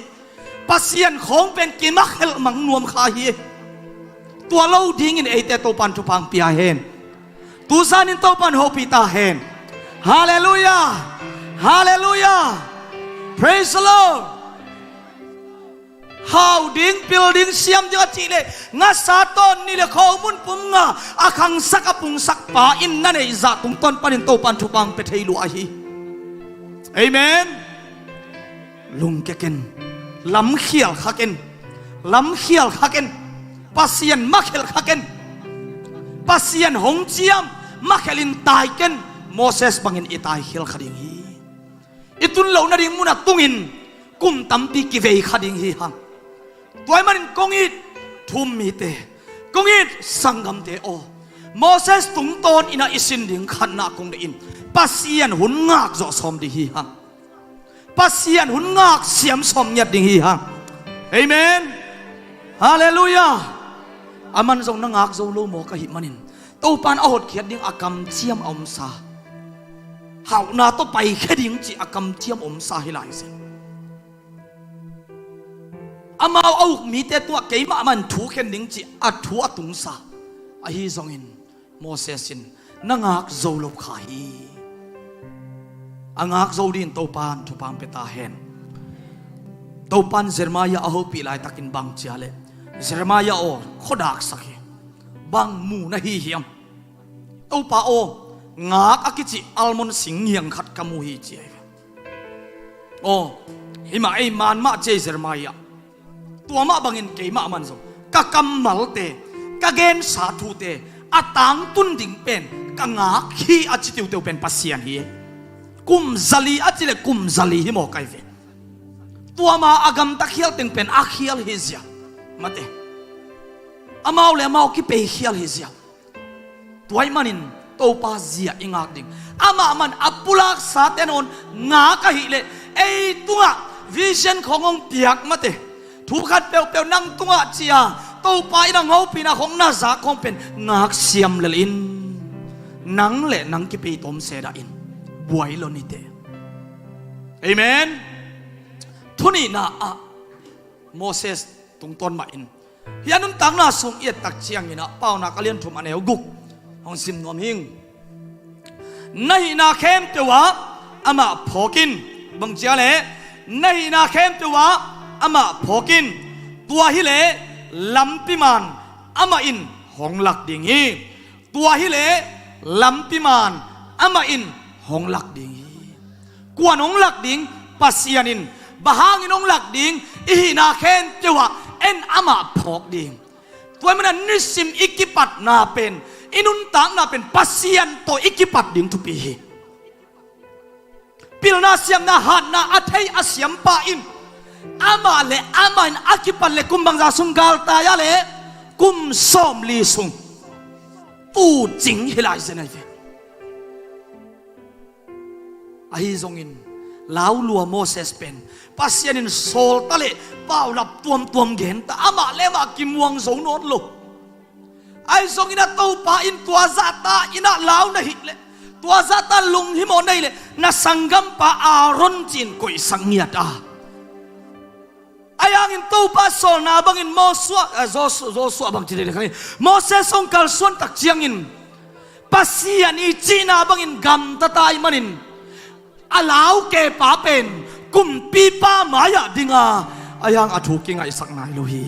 Pasian khawng pen kimakhelh mang nuam kha hi. Tua lo dingin eite Topan thupha hong pia hen. Tu zanin Topan hopih ta hen. Halleluiah. Halleluiah. Praise the Lord. Hau ding, pil ding, siam ding a cih leh ngasa tawn ni le khomun pum nga a khangsak a pungsak pa in na neih zah tungtawn panin Topan thupha hong pia thei lua ahi. Amen. Lungkia ken, lamkhial kha ken, lamkhial kha ken, Pasian makhelh kha ken, Pasian hong ciam makhelhin tai ken, Moses bangin i taikhial kha ding hi. I tun loh nading munah tungin kum tampi kivei kha ding hi hang. Tua ahih manin kong it thu-um mite, kong it sanggamte aw, Moses tungtawn in ah i sin ding khatna kong deih in, Pasian hun ngak zawh sawm ding hi hang. Pasian hun ngak siam sawm ngiat ding hi hang. Amen. Halleluiah. Aman zong na ngak zo lo mawk ahih manin Topan a hotkhiat ding a kamciam a omsa, hauhna tawh paikhia ding cih a kamciam omsa hi lai zen. Amau a uk mite tungah keimah man thu khen ding cih a thu a tungsa ahi zongin Moses in na ngak zo lo kha hi. A ngak zo dingin Topan thupha hong pia ta hen. Topan Jeremiah a hopih laitakin bang ci a leh, Jeremiah aw, khuadaksak hi. Bang mu na hi hiam? Topa aw, ngak a kicih almond sing ngiang khat ka mu hi ci ahi ve. Aw, himah ei man mah ci ei Jeremiah. Tua mah bangin keimah man zong ka kammalte, ka gensa thute a tangtun ding pen ka ngak hi a ci tiuteu pen Pasian hi. Kum zali a ci leh kum zali hi mawk ahi ve. Tua ma a gamta khial teng pen a khial hi zia. Mate. Amau le amau kipei khial hi zia. Tua ahih manin Topa zia i ngak ding. Amah man a pulaksa te nawn ngak ahih leh ei tungah vision khong hong piak mate. Thu khat peuhpeuh nang tungah ci-a Topa in a ngopina khong na zak khong pen ngak siam lel in. Nang le nang kipei tawm seda in buai lo nite. Amen. Thunihna ah Moses tungtawn mah in hih a nuntakna sung i et tak ciangin ah Paunak a lian thum a neu guk hong sim nuam hing. Na hihna khempeuh ah amah phawk in, bang cia leh na hihna khempeuh ah amah phawk in, tua hileh lampi man amah in hong lak ding hi. Tua hileh lampi man amah in hong lak ding hi. Kuan hong lak ding? Pasian in. Bang hangin hong lak ding? I hihna khempeuh ah en amah phawk ding. Tua ahih manin nisim i kipatna pen, i nuntakna pen Pasian tawh i kipat ding thupi hi. Pilna siamna hatna a thei a siampa in amah le amah in a kipat le kum bangza sung galtai a le kum sawmli sung tu cing hi lai zen ahi ve. Ahi zongin lau lua Moses pen Pasian in sawlta le paulap tuamtuam genta amah le amah kimuang zo nawn lo. Ahi zongin a Topa in tua zahta in a lau na hih leh, tua zahta lunghimawh na hih leh na sanggampa Aaron ci-in koihsak ngiat a. Ahi hangin Topa sawlna bangin Mosua, eh, Joshua, Joshua bang ci ding khan hi. Moses hong kalsuan tak ciangin Pasian i cihna bangin gamta ta ahih manin a lau kepa pen kumpipa mai-ah dinga ahi hang a thu kingaihsak nai lo hi.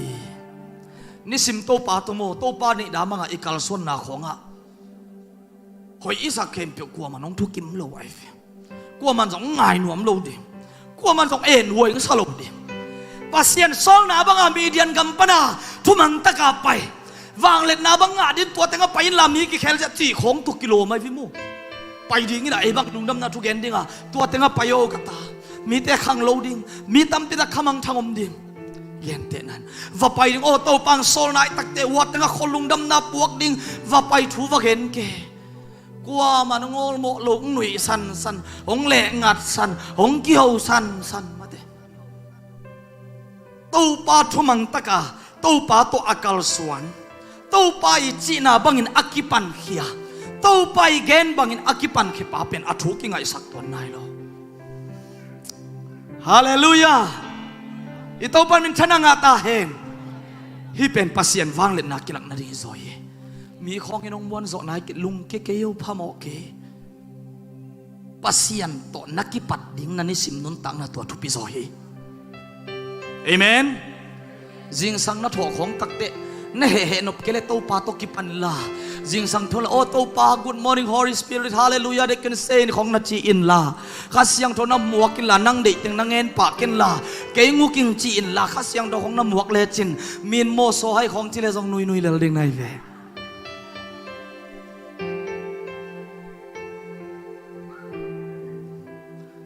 Nisim Topa tawh maw, Topa neihna bangah i kalsuanna khawngah hoih i sak khempeuh kuaman hong thukim lo ahi ve. Kuaman zong ngai nuam lo ding. Kuaman zong en huai hong sa lo ding. Pasian sawlna banga Midian gam pana thumang taka pai. Vangliatna bang ngah ding, tua tengah pai inla mi kikhel ziah cih khawng tawh kilawm ahi ve maw. Pai ding inla ei bang lungdamna thu gen dinga tua tengah pai aw ka ta. Mite khang lo ding, mi tampi tak khamangthang om ding. Gentehna in va pai ding aw, Topa hong sawlna ahih takteh hua tengah khua lungdamna puak ding, va pai thu va gen ke. Kuaman hong awlmawh lo, hong nuih sansan, hong lehngat san, hong kiho sansan mate. Topa thumang taka Topa tawh a kalsuan, Topa i cihna bangin a kipankhia, Topa i gen bangin a kipankhiapa pen a thu kingaihsak tuan nai lo. Halleluiah. I Topa min thang a ngah ta hen. Hih pen Pasian vangliatna kilak nading hi zaw hi. Mi khawngin hong muanzawh nai kei, lungkia kei o, phamawh kei. Pasian tawh na kipat ding na nisim nuntakna tua thupi zaw hi. Amen. Zingsang na thawh khawng takteh na hehheh nop kei leh Topa tawh kipan inla, zingsang thawh la, "Oh Topa, good morning Holy Spirit, hallelujah," they can say in khawng na ci inla, Kha Siangtho na muak inla, nang deih teng na ngen pah kenla, "Kei nguk ing," ci inla, Kha Siangtho khawng na muak lecin, min mawsaw hai khawng ci leh zong nuinui lel ding na hi ve.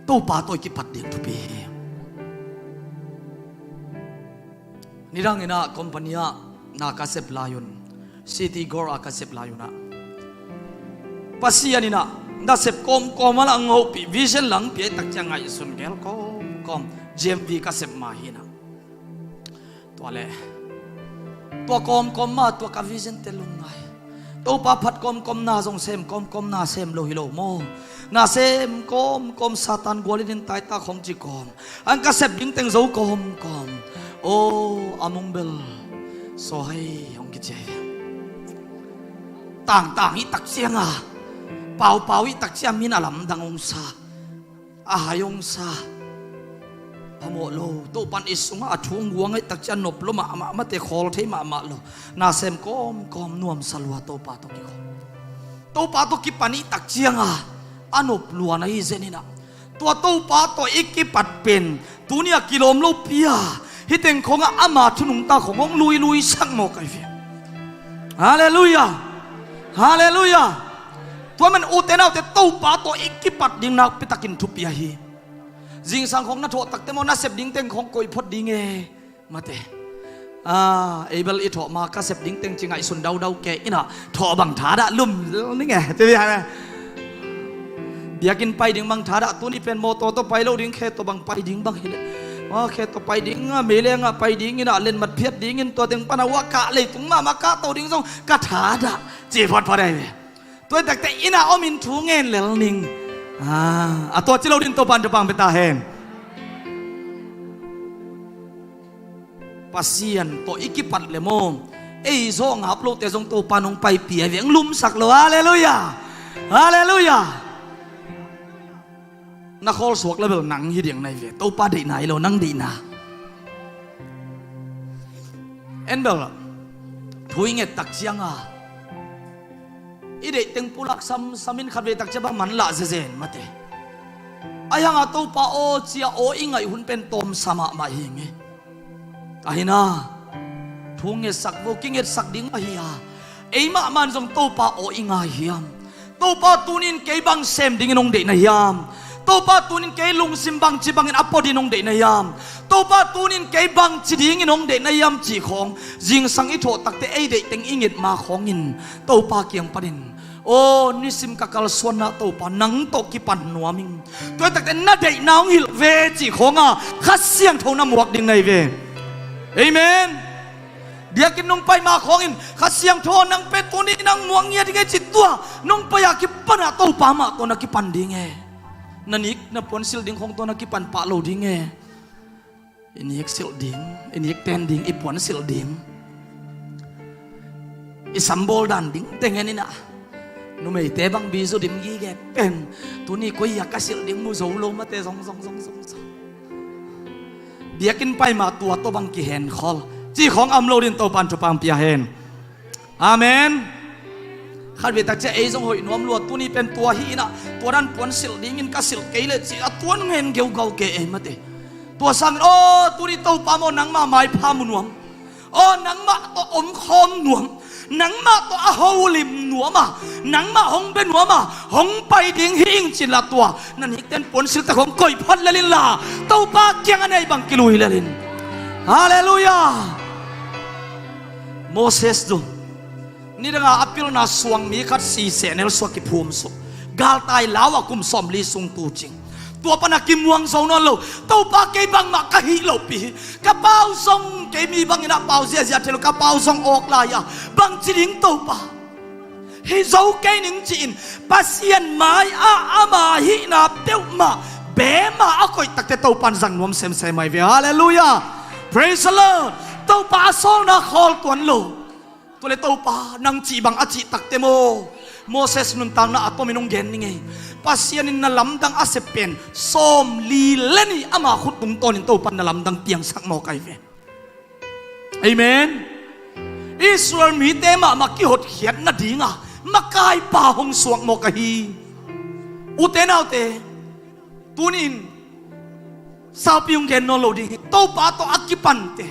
Topa tawh i kipat ding thupi hi. Nidang in ah company ah na ka sep lai un, City Gold ah ka sep lai un ah, Pasian in ah nasep kawmkawm a lah hong hopih, vision lah hong pia, i tak ciang ngaihsun gel kawmkawm, G M V ka sep ma hi in ah. Tua leh tua kawmkawm mah tua ka vision te lungngai. Topa phat kawmkawm na zong sem kawmkawm na sem lo hi lo maw? Na sem kawmkawm, Satan gual in in taita khawng ci kawm, an ka sep ding teng zo kawmkawm. Aw, a mung bel sawhai hong kici hi. Tangtang i tak ciang a, paupau i tak ciang min a lamdang hong sa, a hai hong sa. Phamawh lo, Topa in i sungah a thu hong guang ahih tak ciang nop lua mahmah, mate khawl thei mahmah lo. Na sem kawmkawm, nuamsa lua, Topa tawh kikhop, Topa tawh kipan i tak ciang a, a nop lua na hi zen in ah. Tua Topa tawh i kipat pen tuni a kilawm lopi a, hih teng khawngah ama thu nungta khawng hong luilui sak mawk ahi ve. Halleluiah. Halleluiah. Tua man ute naute, Topa tawh i kipat ding nakpi takin thupi ahi. Zingsang khawng na thawh takte maw, na sep ding teng khawng koih phot ding e. Mate. Ah, ei bel i thawh ma ka sep ding teng ci ngaihsun daudau kei inah, thawh bang thadah lum ning e. Biakinn pai ding bang thadah, tuni pen mawtaw tawh pai lo ding, khe tawh bang pai ding bang hileh. Ah, khe tawh pai ding a, meilengah pai ding inah, lenmat phiat dingin tua teng pana uah kah leitung mahmah kahto ding zong ka thadah. Ci photphot ahi ve. Tua hi takte inah omin thu ngen lel ning. Ah, a tua ci lo din Topan thupha pia ta hen. Pasian tawh i kipat le maw, ei zaw ngap lote zong Topa nong paipih a veng lumsak lo. Halleluiah. Halleluiah. Na khawl suak le bel nang hi ding nai ve. Topa deihna hi lo, nang deihna. En bel thu i nget tak cianga i deih teng pulak samsam in khatvei tak cia bang manlah zezen mate. Ahi hanga Topa aw cia aw i ngaih hun pen tawmsa mahmah hi nge. Ahina thu ngetsak vo, kingetsak ding ahi a, eimah man zong Topa aw i ngai hiam? Topa tunin kei bang sem dingin hong deihna hiam? Topa tunin kei lungsim bangci bangin a pua dingin hong deihna hiam? Topa tunin kei bangci dingin hong deihna hiam cih khawng zingsang i thawh takte ei deih teng i nget ma khawngin Topa kiang panin, aw nisim ka kalsuanna Topa nang tawh kipan nuam ing. Tua hi takte na deihna hong hilh ve cih khawnga Kha Siangtho na muak ding nai ve. Amen. Biakinn nong pai ma khawngin Kha Siangtho nang pen tuni nang muak ngiat ding e ci tua nong pai a kipana Topa mah tawh na kipan ding e. Na nik na puan silh ding khawng tawh na kipan pah lo ding e. I nik silh ding, i nik ten ding, i puan silh ding, i sambawl dan ding teng en inah. Numeite bang bizu dim gige pen tuni koi a ka silh ding mu zo lo mate zong zong zong zong zong. Biakinn pai ma tua tawh bang kihen khol cih khawng a om lo din Topan thupha pia hen. Amen. Khatvei tak cia ei zong hoih nuam lua, tuni pen tua hi inah tua dan puan silh dingin ka silh kei leh ci a tuan ngen geugau ke ei mate. Tua sangin aw tuni Topa maw nangmah maipha mu nuam. Aw nangmah tawh omkhawm nuam, nangmah tawh a holim nuam a, nangmah hong bia nuam a hong pai ding hi ing cin la tua na nikten puan silhte khawng koih phot lel inla Topa kiang a nei bang kilui lel in. Halleluiah. Moses tu nidanga a pilna suang mi khat siseh nelsuak kiphum suh, galtai lau a kum sawmli sung tu cing. Tua pana kimuang zo nawn lo. Topa kei bangmah ka hih lopi hi. Ka pau zong kei mi bangin a pau ziazia thei lo, ka pau zong awk lai a bangci ding Topa? Hih zo kei ning ci-in Pasian mai-ah ama hihna peuhmah bema a koih takte Topan zang nuam semsem mai ve. Halleluiah. Praise the Lord. Topa a sawlna khawl tuan lo. Tua le Topa nang cih bang a cih takte maw, Moses nuntakna a tomin hong gen ni ngei. Pasian in na lamdang a sep pen sawmli le nih ama khut tungtawnin Topa na lamdang piangsak mawk ahi ve. Amen. Israel mite mahmah kihotkhiat nadinga makaipa hong suak mawk ahi. Ute naute, tunin saupi hong gen nawn lo ding hi. Topa tawh a kipante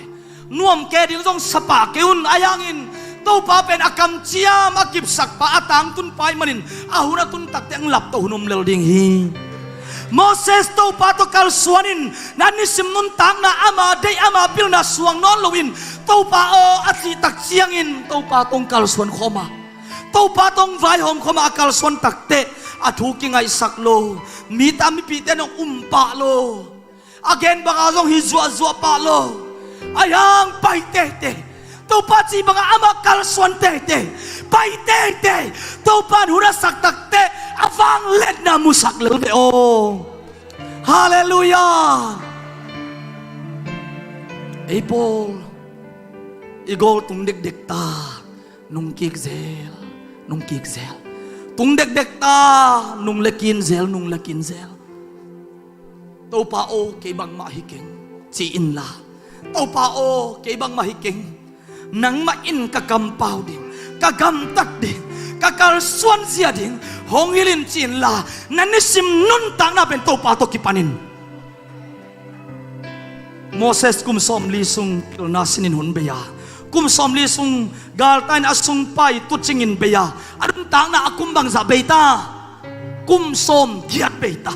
nuam ke ding zong sapa kei un. Ahi hangin Topa pen a kamciam a kipsakpa a tangtunpa ahih manin a hun a tun takte hong laptoh hun om lel ding hi. Moses Topa tawh kalsuan in na nisim nuntakna ama deih ama pilna suang nawn loin Topa aw a cih tak ciangin Topa tawh hong kalsuan khawm a, Topa tawh hong vaihawm khawm a, a kalsuan takteh a thu kingaihsak lo, mite a mipihte in hong umpah lo, a gen banga zong hi zuahzuah pah lo. Ahi hang pai teitei, Topa cih banga amah kalsuan teitei, pai teitei, Topa in hun a sak takteh a vangliatna musak lel ve aw. Halleluiah. Ei pawl i gawl tung dekdek ta, nung kik zel, nung kik zel. Tung dekdek ta, nung le kin zel, nung le kin zel. Topa aw kei bangmah hi keng ci inla, Topa aw kei bangmah hi keng, nangmah in ka kampau ding, ka gamtat ding, ka kalsuan zia ding hong hilh in ci inla, na nisim nuntakna pen Topa tawh kipan in. Moses kum sawmli sung pilna sinin hun bei a, kum sawmli sung galtai in a sungpa i tucingin bei a, a nuntakna a kum bangzah bei ta? Kum sawmgiat bei ta.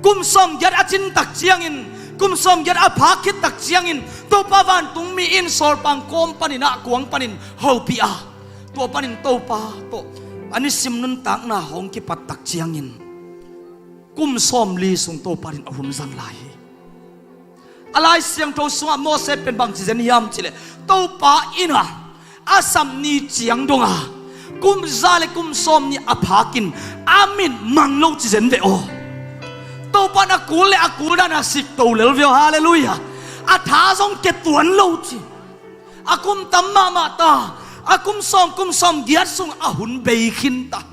Kum sawmgiat a cin tak ciangin, kum sawmgiat a phak khit tak ciangin, Topa vantungmi in sawlpang kawm panin ah kuang panin hopih a, tua panin Topa tawh a nisim nuntakna hong kipat tak ciangin, kum sawmli sung Topa in a hun zang lai hi. A Lai Siangtho sungah Moses pen bang ci zen hiam cih leh, Topa in ah a sap ni ciang dong a, kum za le kum sawmnih a phakin a mit mang lo ci zen ve aw. Topa in a kul le a kul dan a sik to lel ve aw. Halleluiah. A tha zong kia tuan lo ci. A kum tam mahmah ta, a kum sawm, kum sawmgiat sung a hun bei khin ta.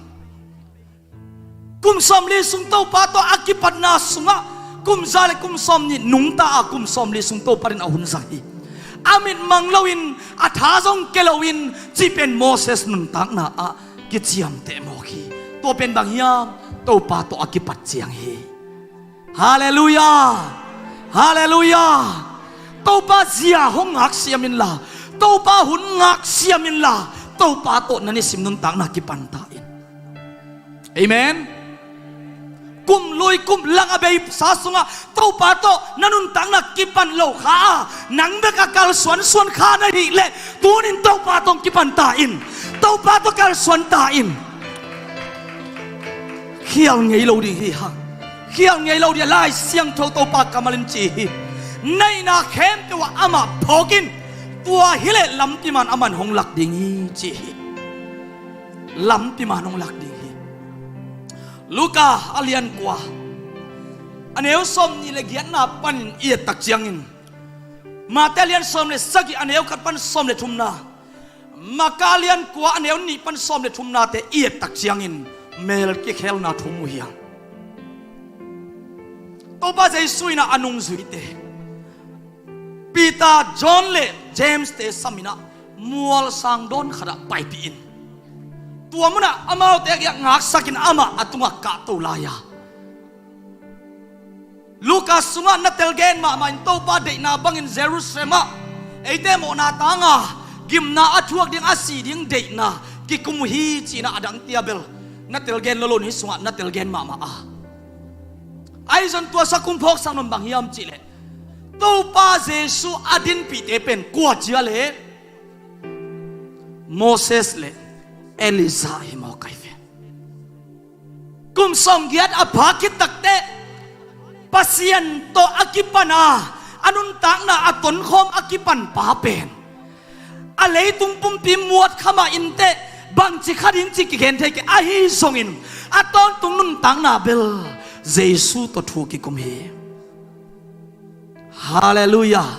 Kum sawmli sung Topa tawh a kipatna sungah, kum za le kum sawmnih nungta a, kum sawmli sung Topa in a hun zang hi. A mit mang loin, a tha zong kia loin, cih pen Moses nuntakna ah kiciamteh mawk hi. Tua pen bang hiam? Topa tawh a kipat ciang hi. Halleluiah. Halleluiah. Topa zia hong ngaksiam inla, Topa hun ngaksiam inla, Topa tawh na nisim nuntakna kipan ta in. Amen. Kum lui kum lang a beisa sungah Topa tawh na nuntakna kipan lo kha a, nang bek a kalsuansuan kha na hih leh, tunin Topa tawh kipan ta in. Topa tawh kalsuan ta in. Khial ngei lo ding hi hang. Khial ngei lo ding a, Lai Siangtho Topa kammal in ci hi. Neihna khempeuh ah amah phawk in, tua hileh lampi man aman hong lak ding hi ci hi. Lampi man hong lak ding hi. Luka a lian kua, a neu sawmnih le giatna panin i et tak ciangin, Mate a lian sawm le sagih, a neu khat pan sawm le thumna, Marka a lian kua, a neu nih pan sawm le thumnate i et tak ciangin mel kikhelna thu mu hi hang. Topa Jesu in ah a nungzuite, Peter, John le James te sam in ah mualsang dawn khatah paipih in, tua munah amaute a kiang ngaksak in amah a tungah kahto lai a, Luka sungah na telgen mahmah in Topa deihna bangin Jerusalem ah eite mawhna tanga gimna a thuak ding, a sih ding deihna kikum uh hi ci-in ah, a dang tia bel na telgen lo lo in hih sungah na telgen mahmah a. Ahi zong tua sung kum phawksak nawn bang hiam cih leh, Topa Jesu a dinpihte pen kua ci a leh, Moses le Elijah hi mawk ai ve. Kum sawmgiat a phak khit takteh Pasian tawh a kipan a, a nuntakna a tonkhawm a kipan pa pen a leitung pumpi muat kha mah inteh, bangci kha ding cih kigen thei kei. Ahi zongin a tawntung nuntakna bel Jesu tawh thu kikum hi. Halleluiah.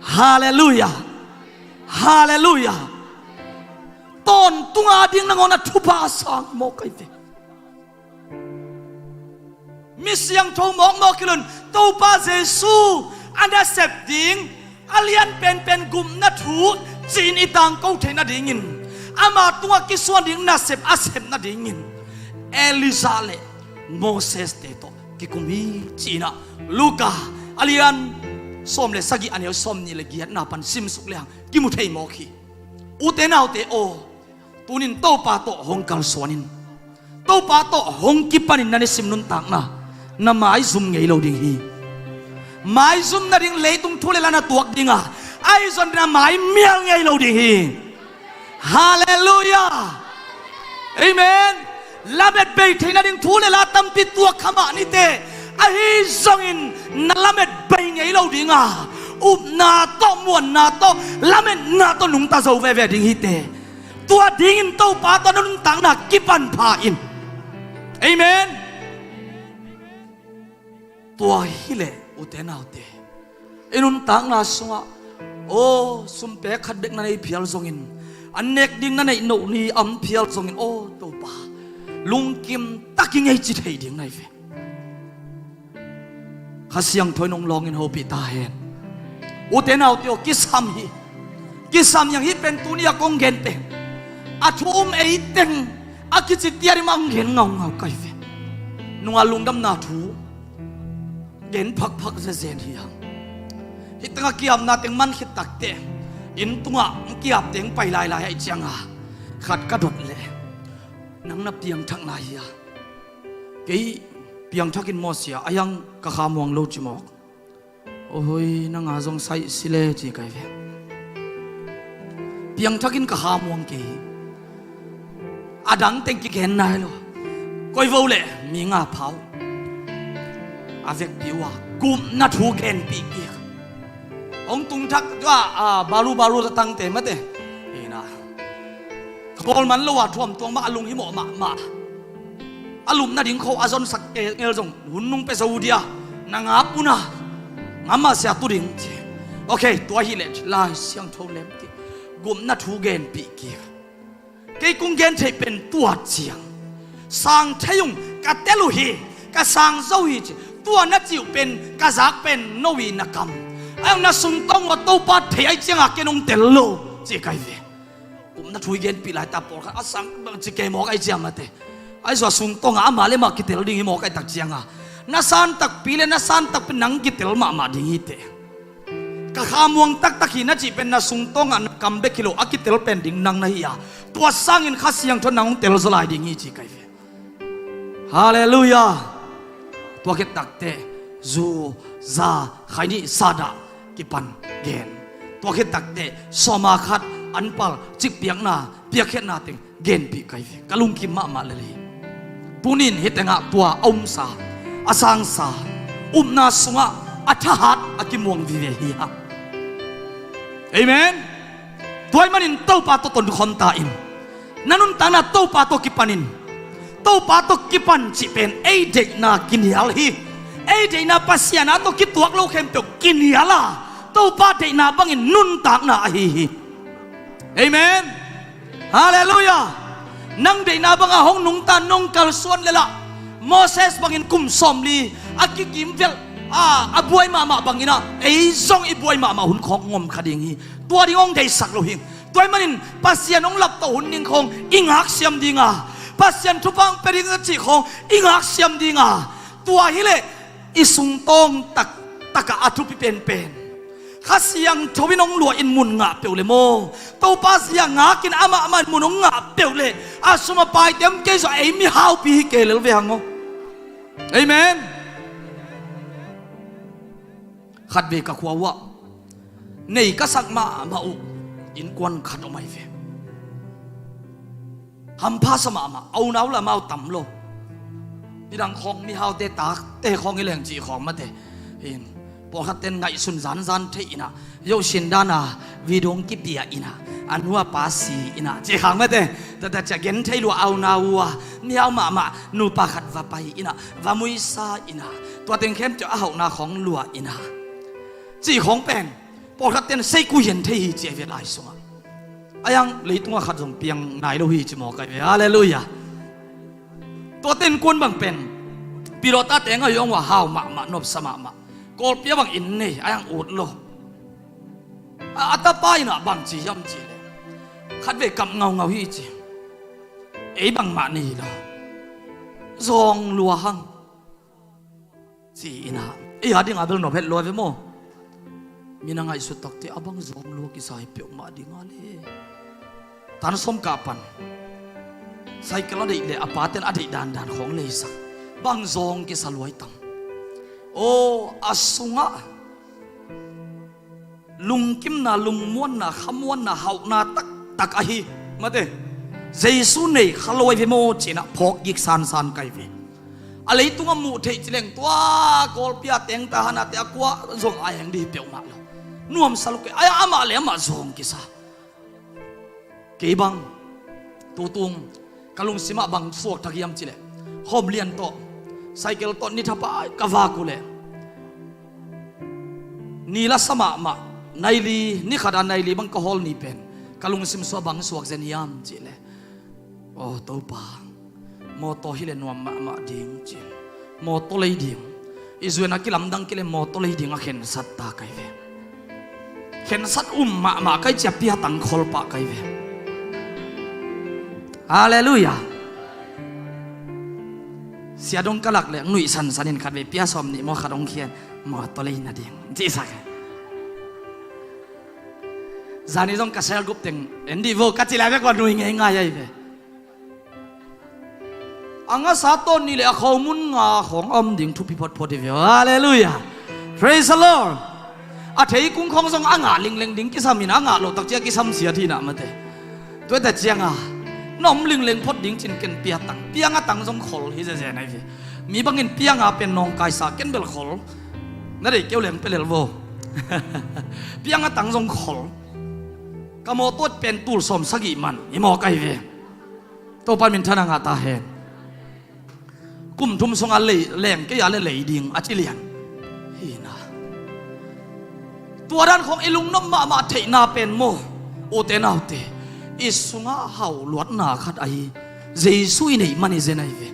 Halleluiah. Halleluiah. Tawntung ading nangawn a thupha a sang mawk ai ve. Mi siangtho mawkmawk hi lo in, Topa Jesu a nasep ding, a lian penpen gupna thu ci-in i tangko theih nadingin, ama tungah kisuan ding nasep a sep nadingin Elijah le Moses te tawh kikum hi ci-in ah Luka a lian sawm le sagih, a neu sawmnih le giatna pan simsuk lehang kimu thei mawk hi. Ute naute aw, tunin Topa tawh hong kalsuan in. Topa tawh hong kipanin na nisim nuntakna na maizum ngei lo ding hi. Maizum nading leitung thu le la na tuak ding a, ahi zong na maimial ngei lo ding hi. Halleluiah. Amen. Lamet bei theih nading thu le la tampi tuak kha mah niteh, ahi zongin na lamet bei ngei lo ding a, upna tawh, muanna tawh, lametna tawh nungta zo veve ding hiteh. Tua dingin Topa tawh na nuntakna kipan pha in. Amen. Tua hileh ute naute, i nuntakna sungah, aw, sumpek khat bek na nei phial zongin, an nek ding na neih noh ni om phial zongin, aw Topa, lungkim tak ing ei ci thei ding na hi ve. Kha Siangtho in hong lawngin hopih ta hen. Ute naute aw, kisam hi. Kisam hi hang. Hih pen tuni a kong gen pen a thu um ei teng a kici tiarim a hong gen ngaungau ka hi ve. Nungah lungdamna thu gen phakphak zezen hi hang. Hih teng a kiapna teng man khit takteh inn tungah hong kiap teng pai lailai ahih cianga khat ka dot leh, nang na piangthak lai hia? Kei Piangthakin maw sia, a hiang ka kha muang lo ci mawk. Oi, nanga zong saih si le ci kai ve. Piangthakin ka kha muang kei hi. A dang teng kigen nai lo. Koi vo le mi nga phau. A vekpi uh a gupna thu genpih kik. Hong tung thak tua, a, baru baru ta tangte mate. Ina. Khawl man lo a thuam tuang mah a lung himawh mahmah. A lupna ding kho a zonsak ngel zong hun nung pia zo dia. Na ngap una. Ngam mah sia tu ding ci. Ok, tua hi leh Lai Siangtho lem kik. Gupna thu genpih kik. Kei kong gen theih pen tua ciang sang thei ung, ka tel uh hi, ka sang zo hi ci. Tua na cih uh pen ka zak pen no i na kam. A hiang na sungtawng uh a Topa thei ai cianga ken hong tel lo ci kai ve. Gupna thu i genpih lai ta pawlkhat a sang bang ci kei mawk ai ciang mate. Ai zua sungtawng a amah le mah kitel ding hi mawk ai tak cianga na san takpi le na san takpi nang kitel mahmah ding hi te. Ka kha muang taktak hi na cih pen na sungtawngah na kam bek hi lo a kitel pen ding nang na hi a. Tua sangin Kha Siangtho nang hong tel zaw lai ding hi ci kai ve. Halleluiah. Tua khit takteh zu, za, khaini, sa dah kipan gen. Tua khit takteh sawma khat, anpal, cikpiakna, piakkhiatna teng genpih kai ve. Ka lungkim mahmah lel hi. Tunin hih tengah tua a umsa, a sangsa, upna sungah a thahat a kimuang vive hi hang. Amen. Tua ahih manin Topa tawh tonkhawm ta in. Na nuntakna Topa tawh kipan in. Topa tawh kipan cih pen ei deihna kinial hi. Ei deihna Pasian a tawh kituak lo khempeuh kinial a, Topa deihna bangin nuntakna ahi hi. Amen. Halleluiah. Nang deihna banga hong nungta nong kalsuan lel ah Moses bangin kum sawmli a kikimvelh a, a buai mahmah bangin ah ei zong i buai mahmah hun khawng ngom kha ding hi. Tua ding hong deihsak lo hi. Tua ahih manin Pasian hong lapto hun ding khawng i ngaksiam ding a, Pasian thupha hong pia ding a cih khawng i ngaksiam ding a. Tua hileh i sungtawng taktak ah a thupi penpen Kha Siangtho in hong luah in mun ngah peuh le maw? Topa zia ngakin amah mah in mun hong ngah peuh le a sum a paite om kei zawh ei mihaupi hi kei lel ve hang aw. Amen. Khatvei ka khua uhah nei ka sak mahmah uh innkuan khat om ahi ve. Hampha sa mahmah, a unau le amau tam lo. Nidang khawng mihaute takte khawng i leng cih khawng mate. In pawlkhat ten ngaihsun zanzan thei inah, yoh sin dana video kipia inah, a nu a pa si inah cih khawng mate. Tata cia gen thei lua, a unau uh a mihau mahmah nupa khat va pai inah, va muisa inah, tua teng khempeuh a hauhna khawng lua inah cih khawng pen pawlkhat ten sei kuhian thei hi ci a ve lai sungah. A hiang leitungah khat zong piang nai lo hi ci mawk ai ve. Halleluiah. Tua ten kuan bang pen pilawta teng a hiang uh a hau mahmah, nopsa mahmah. Kawlpia bang inn nei a hiang ut lo. A, a tapa inah bang ci hiam ci le khatvei kap ngaungau hi ci. Ei bangmah nei lo. Zawng lua hang ci inah, ei a dingah bel nop het lua ve maw? Mi na ngaihsut takte a bang zawng lua kisa hi peuhmah dingah le. Tan sawm kah pan cycle a deih le a paten a deih dandan khawng leisak. Bang zawng kisa luai tam. Aw, a sungah lungkimna, lungmuanna, khamuanna, hauhna taktak ahi mate. Jesu nei kha lo ai ve maw cinah phawk gik sansan kai ve. A leitungah muh theih cileng tua Kawlpia teng ta hanate a kua zong a eng dih peuhmah lo. Nuamsa lo kei ai, amah le amah zawng kisa. Kei bang tutung ka lungsimah bang suak thak hiam cileh, khawm lian tawh cycle tawh ni thapai ka vak uhleh ni la sa mahmah, naili, ni khata naili bang ka hawl ni pen ka lungsim sua bang suak zen hiam cileh, aw Topa, mawtaw hileh nuam mahmah ding ci. Mawtaw lei ding. I zuena kilamdang kile mawtaw lei ding a khensat ta kai ve. Khensat um mahmah kai cia pia tangkhol pah kai ve. Halleluiah. Sia dong ka lak le nuih sansan in khat ve pia sawm nih maw khat hong khian. Mawtaw lei na ding. Cihsak e. Zani zong ka sel gup teng en dih vo ka ci lai ve kua nuih ngei ngai ai ve. A ngasa tawn nih le a khomun nga khawng a om ding thupi photphot hi ve. Halleluiah. Praise the Lord. A theikung khawng zong a ngah lingleng ding kisam in, a ngah loh takciang kisam siat hi na mate. Tua ta cianga na om lingleng phot ding cin ken pia tang, piang a tang zong khol hi zezen ahi ve. Mi bangin pianga pen nawngkaisa, ken bel khol. Na deih keu leng pelel vo. Piang a tang zong khol. Ka mawtaw pen tul sawm sagih man hi mawk ahi ve. Topa minthanna ngah ta hen. Kum thum sunga lei leng kei a le lei ding a ci lian hi na. Tua dan khawng i lungnop mahmah theihna pen maw, ute naute, i sungah hau luatna khat ahi. Jesu i neih man i zen ahi ve.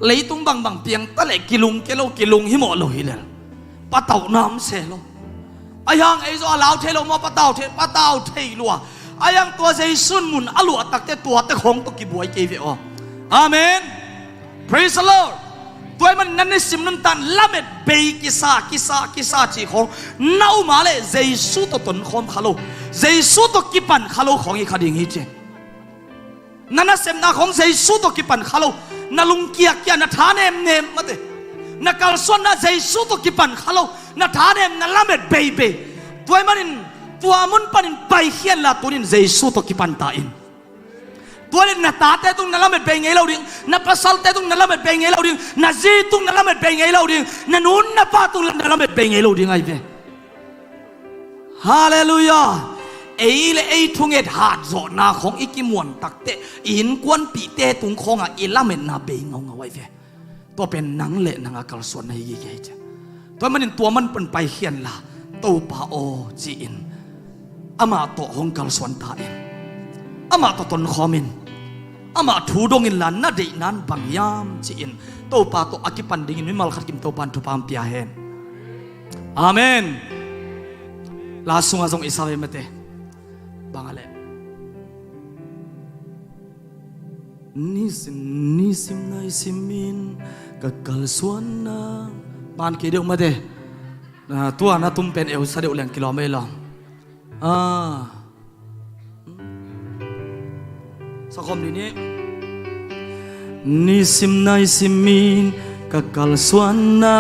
Leitung bangbang piang ta leh kilung kei lo, kilung hi mawh lo hi lel. Patauhna om se lo. Ahi hang ei zaw a lau thei lo maw, patau thei, patau thei lua. Ahi hang tua Jesu in mun a luah takte tuate khawng tawh kibuai kei ve aw. Amen. Praise the Lord. Tua ahih manin na nisim nuntak lamet bei kisa, kisa, kisa cih khawng na um a leh Jesu tawh tonkhawm kha lo, Jesu tawh kipan kha lo khawng hi kha ding hi ci. Na nasepna khawng Jesu tawh kipan kha lo, na lungkiakia, na tha nemnem mate, na kalsuanna Jesu tawh kipan kha lo, na tha nem, na lamet beibei. Tua ahih manin tua mun panin paikhian la, tunin Jesu tawh kipan ta in. Tua leh na tate tung na lamet bei ngei lo ding, na pasalte tung na lamet bei ngei lo ding, na zi tung na lamet bei ngei lo ding, na nu na pa tung na lamet bei ngei lo ding ahi ve. Halleluiah. Ei le ei thunget hatzawhna khawng i kimuan takteh i innkuanpihte tung khawngah i lametna bei ngaungau ahi ve. Tua pen nang le nang a kalsuanna hi gige hi ciah. Tua manin tua man pan paikhian la, Topa aw ci-in amah tawh hong kalsuan ta in. Amah tawh tonkhawm in. Amah thu dong inla, na deihna in bang hiam ci-in Topa tawh a kipan dingin mimal khat kim Topa in thupha hong pia hen. Amen. La sungah zong i sa ve mate. Bang a leh nisim, nisim na i simin ka kalsuanna. Pan kei deuh mate. Ah, tua na tum pen eusa deuh leng kilawm ei lawm. Ah. Sakhawm dih ni. Nisim na i simin ka kalsuanna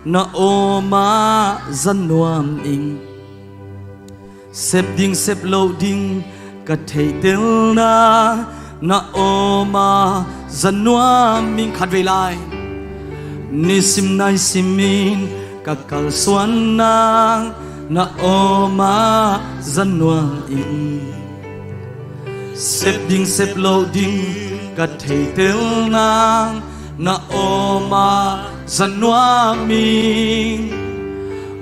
na awma za nuam ing. Sep ding sep loh ding ka theihtelna na awma za nuam ing. Khatvei lai. Nisim na i simin ka kalsuanna na awma za nuam ing. Sep ding sep loh ding ka theihtelna na awma za nuam ing.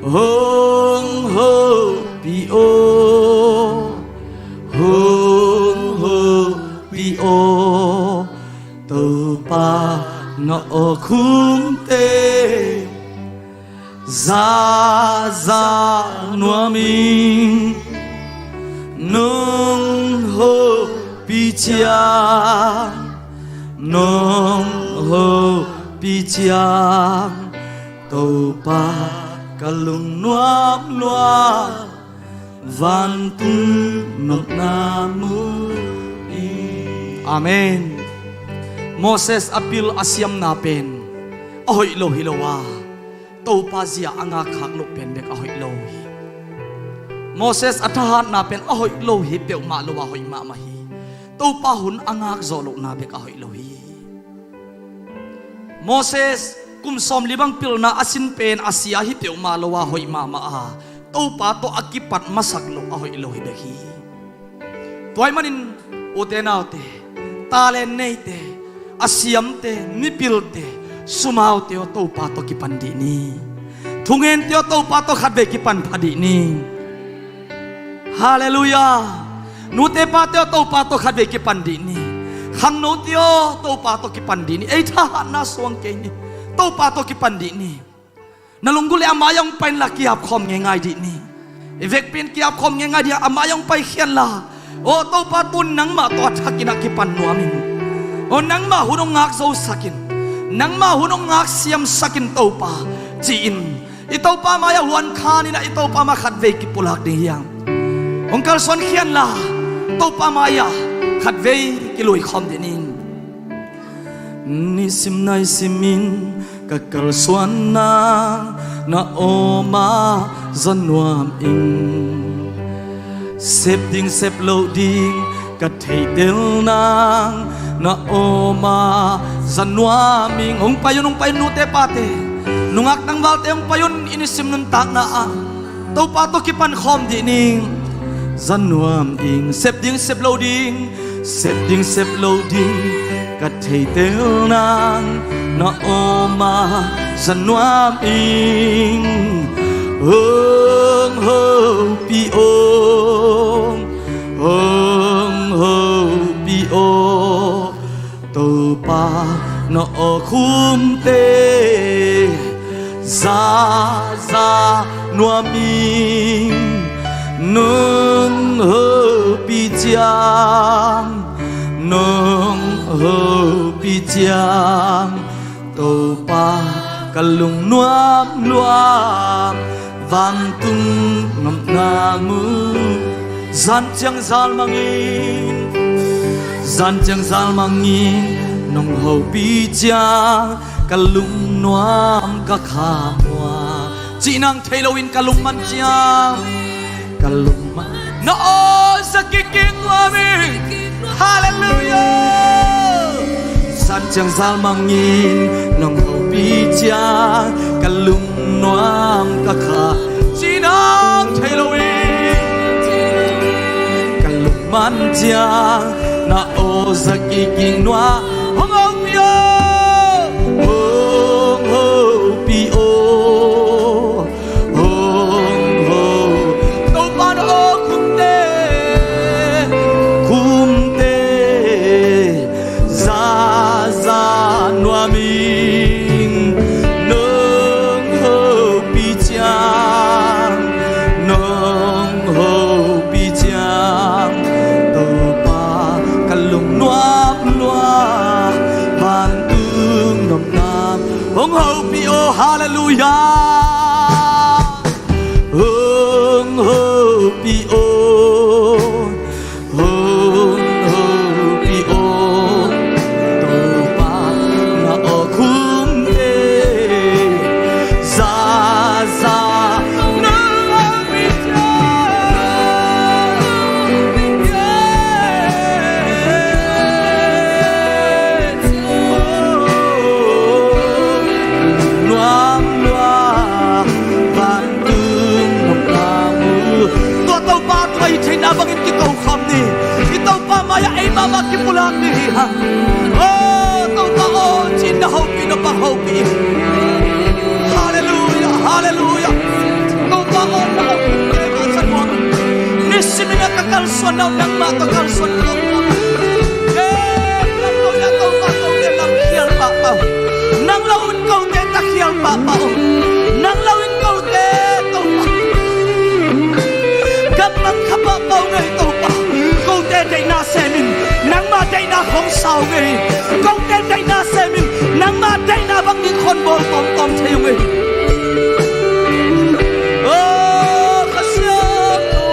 Hong hopih aw, hong hopih aw, Topa na awkhumte za za nuam ing. Nong hopih ciang, nong hopih ciang, Topa ka lungnuam lua, vantung nopna mu ing. Amen. Moses a pil a siamna pen a hoih lo hi lo a, Topa zia a ngakkhak loh pen bek a hoih lo hi. Moses a thahatna pen a hoih lo hi peuhmah lo a, hoih mahmah hi. Topa hun a ngak zawh lohna bek a hoih lo hi. Moses kum sawmli bang pilna a sin pen a sia hi peuhmah lo a, hoih mahmah a, Topa tawh a kipat masak loh a hoih lo hi bek hi. Tua ahih manin ute naute, talent neite, a siamte, mipilte, sumaute aw, Topa tawh kipan dih ni. Thungente aw, Topa tawh khatvei kipan pha dih ni. Halleluiah. Nute pate aw, Topa tawh khatvei kipan dih ni. Khangnote aw, Topa tawh kipan dih ni. Ei thahatna suang kei ni. Topa tawh kipan dih ni. Na lunggulh leh a mai-ah hong pai inla, kiapkhawm ngeingai dih ni. I vekpi in kiapkhawm ngeingai dih a, a mai-ah hong paikhian la. Aw Topa, tun nangmah tawh a thakin a kipan nuam ing. Aw nangmah hun hong ngak zosak in. Nangmah hun hong ngak siamsak in Topa, ci-in i Topa mai-ah huan khan in a, i Topa mai-ah khatvei kipulak ding hi hang. Hong kalsuan khian la, Topa mai-ah khatvei kiluikhawm dih ni. Nisim nai simin ka kalsuan nang na awm a za nuam ing. Sep ding sep lo ding ka theitel nang na awm a za nuam ing. Hong pai un, hong pai un, nute pate, nungak tangvalte hong pai un, i nisim nuntakna ah Topa tawh kipan khawm dih ning. Za nuam ing. Sep ding sep lo ding, sep ding sep lo ding ka theitel nang na awm a za nuam ing. Hong hopih aw, hong hopih aw, Topa na awkhumte zaza nuam ing. Nong hopih ciang, nong hopih ciang, Topa ka lungnuam lua, vantung nopna mu. Zan ciang zal mangin, zan ciang zal mangin, nong hopih ciang ka lungnuam ka khamua. Cih nang thei loin ka lungman ciang, ka lungman na aw za kik nuam ing. Halleluiah. Zan ciang zal mangin, nong hopih ciang ka lungnuam ka kha. Cih nang thei loin ka lungman ciang na aw za kik nuam. Hong hopih aw, hong hopih aw, hong hopih. Topa na awkhumte, khumte zaza nuam ing. Nong hopih ciang, nong hopih ciang, Topa ka lungnuam lua, vantung nopna. Hong hopih aw, halleluiah. Hong hopih aw, hong hopih aw, Topa na awkhumte zaza nang hopih ciang. Nuam lua, vantung nopna mu. Tua Topa tua i theihna bangin kiko khawm ni. I Topa mai-ah ei mahmah kipulak ni hi hang. Oh, Topa aw, ci-in na hopih, na pang hopih. Halleluiah, halleluiah. Topa aw, na hopih, na pang hopih. Nisimin a ka kalsuan nau, nangmah tawh kalsuan ko. Eh, nang lo in kote takhial pahpah uh. Nang lo in kote takhial pahpah uh. Nang lo in kote, Topa, gamh mang kha pahpah uh ngei, Topa. Kote deihna sem in, nangmah deihna khong sa uh ngei. Kote deihna sem in, nangmah deihna bangin khon bawl tawmtawm thei uh ngei. Oh, Kha Siangtho,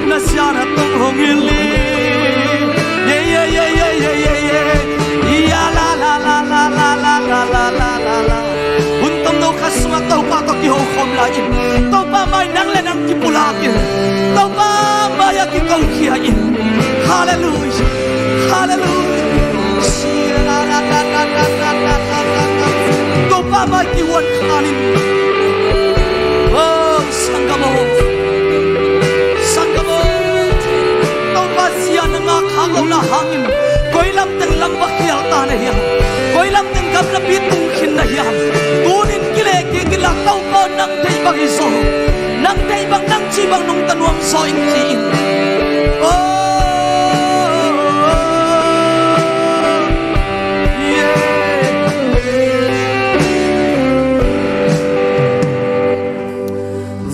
na siatna tawh hong hilh ni. Ye, ye, ye. Ya, la, la, la. Hun tomno khat sungah Topa tawh kiho khawm lai in, Topa mai nang le nang kipulak in, Topa mai-ah kikokhia in. Halleluiah, halleluiah. Topa mai kihuan khan in. Oh, sanggam aw, sanggam aw, Topa zia na ngak khak lohna hangin koi lam teng lam va khial ta na hiam? Koi lam teng gamlapi tung khin na hiam? Tunin kileh kik inla, Topa aw, nang deih bang hi zaw. Nang deih bang, nang cih bang nungta nuam zaw ing, ci in. Oh, yeah.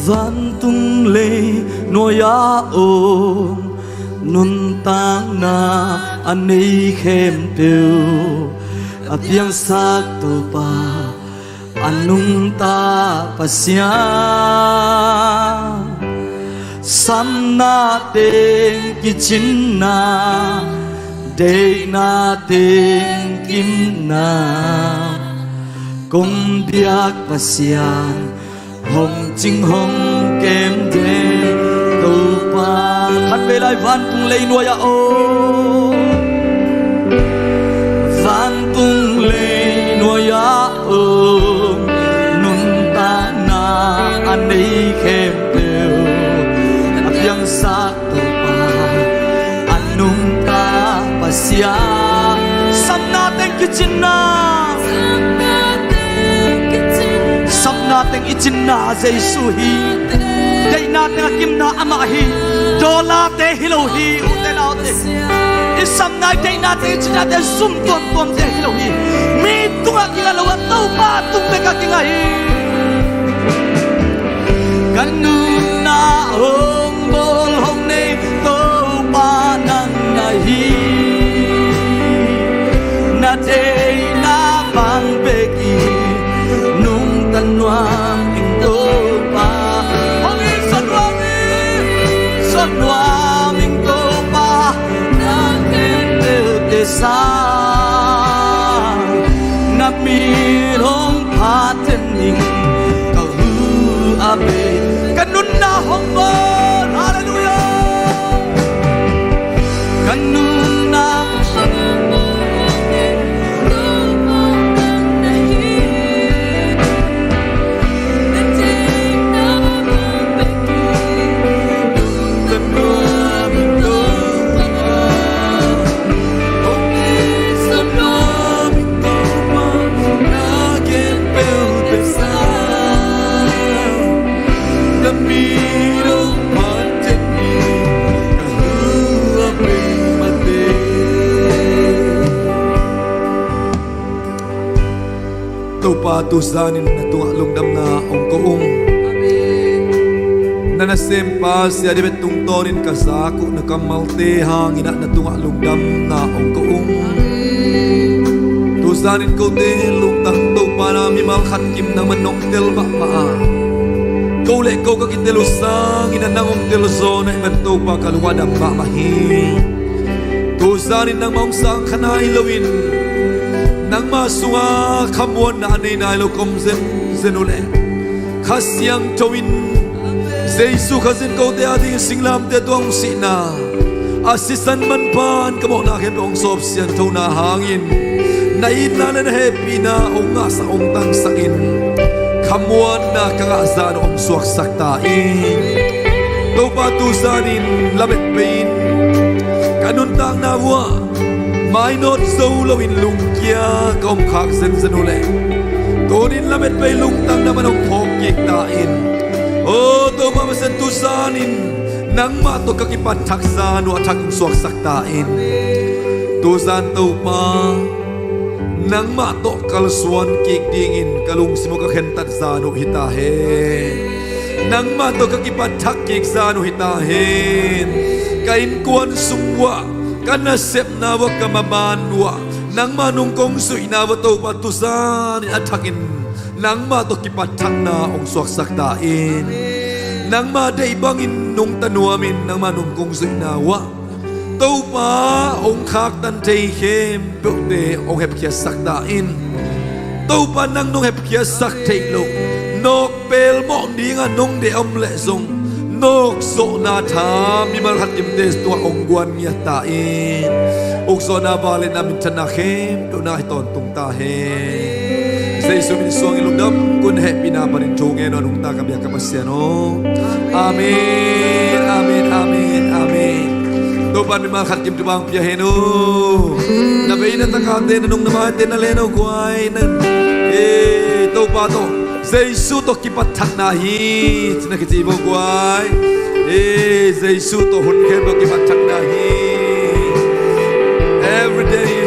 Vantung lei nuai-a om, nuntakna a nei khempeuh a piangsak Topa, a nungta Pasian. Samna teng kicinna, Deihna teng kimna kong biak Pasian, hong cing hong kem den Topa. Khatvei lai, vantung leinuai-ah om, vantung leinuai-ah om, nuntakna a nei khempeuh a piangsak Topa, a nungta Pasian. Sapna teng kicinna, sapna teng i cinna Jesu hi. Deihna teng a kimna amah hi. Dollar te hi lo hi, ute naute. I sapna, i deihna teng, i cinna teng zum tuamtuam te hi lo hi. Mi tungah kinga lo a, Topa tung bek a kinga hi. Ka nunna hong bawl hong nei Topa nang na hi. Na deihna bang bekin nungta nuam ing Topa. Hong it sa nuam ing, sa nuam ing Topa. Na khempeuh te sang na min hong phat den ning, ka hu a bei. Ka nunna hong bawl. Halleluiah. Ka nunna Topa, tu zanin na tungah lungdamna hong ko ung. Amen. Na nasempa Sia David tungtawnin ka zak uh na kammalte hangin ah na tungah lungdamna hong ko ung. Amen. Tu zanin kote lungtang Topa, na mimal khat kim nangman nong tel mahmah a, ko le ko ka kitel uh sangin ah nang hong tel zaw na hih man Topa ka lung a dam mahmah hi. Tu zanin nangmah hong sang kha nai loin, nangmah sungah khamuanna a nei nai lo ka om zenzen uh leh, Kha Siangtho in Jesu Khazih in kote adingin singlamteh tungah hong sihna, a sisan manpha in ka mawhna khempeuh hong sawp sianthona hangin, na itna le na hehpihna hong ngahsak, hong tangsakin, khamuanna ka ngah zan uh hong suaksak ta in. Topa, tu zanin lametpei in ka nuntakna uah mainawt zo loin lungkia ka om khak zenzen uh leh, tunin lametpei lungtang nangman hong phawk kik ta in. O Topa Pasian, tu zanin nangmah tawh ka kipat thak zan uh a thak hong suaksak ta in. Tu zan Topa, nangmah tawh kalsuan kik dingin ka lungsim uh ka khentat zan uh hi ta hen. Nangmah tawh ka kipat thak kik zan uh hi ta hen. Ka innkuan sung uah, ka nasepna uah, ka maban uah, nangmah nung kong zuihna uah Topa, tu zanin a thakin nangmah tawh kipat thakna hong suaksak ta in. Nangmah deih bangin nungta nuamin nangmah nung kong zuihna uah Topa, hong khaktan thei khempeuhte hong hepkhiatsak ta in. Topa, nang nong hepkhiatsak theih loh, nawk pelmawh dingah nong deih a om leh zong, nawkzawhna tha mimal khat kimte tungah hong guan ngiat ta in. Ukzawhna, vangliatna, minthanna khempeuh nang a hi tawntung ta hen. Jesu min suangin lungdam, kun hehpihna panin thu ngen uh a nungta ka biak ka Pasian aw. Amen, amen, amen, amen. Topa'n mimal khat kim tua bang pia hen uh. Na vei na takate, na nung na maite na len uh guai. Na, eh, Topa tawh, Jesu tawh kipat thakna hi ci-in na kici vo guai. Eh, Jesu tawh hun khempeuh kipat thakna hi. Every day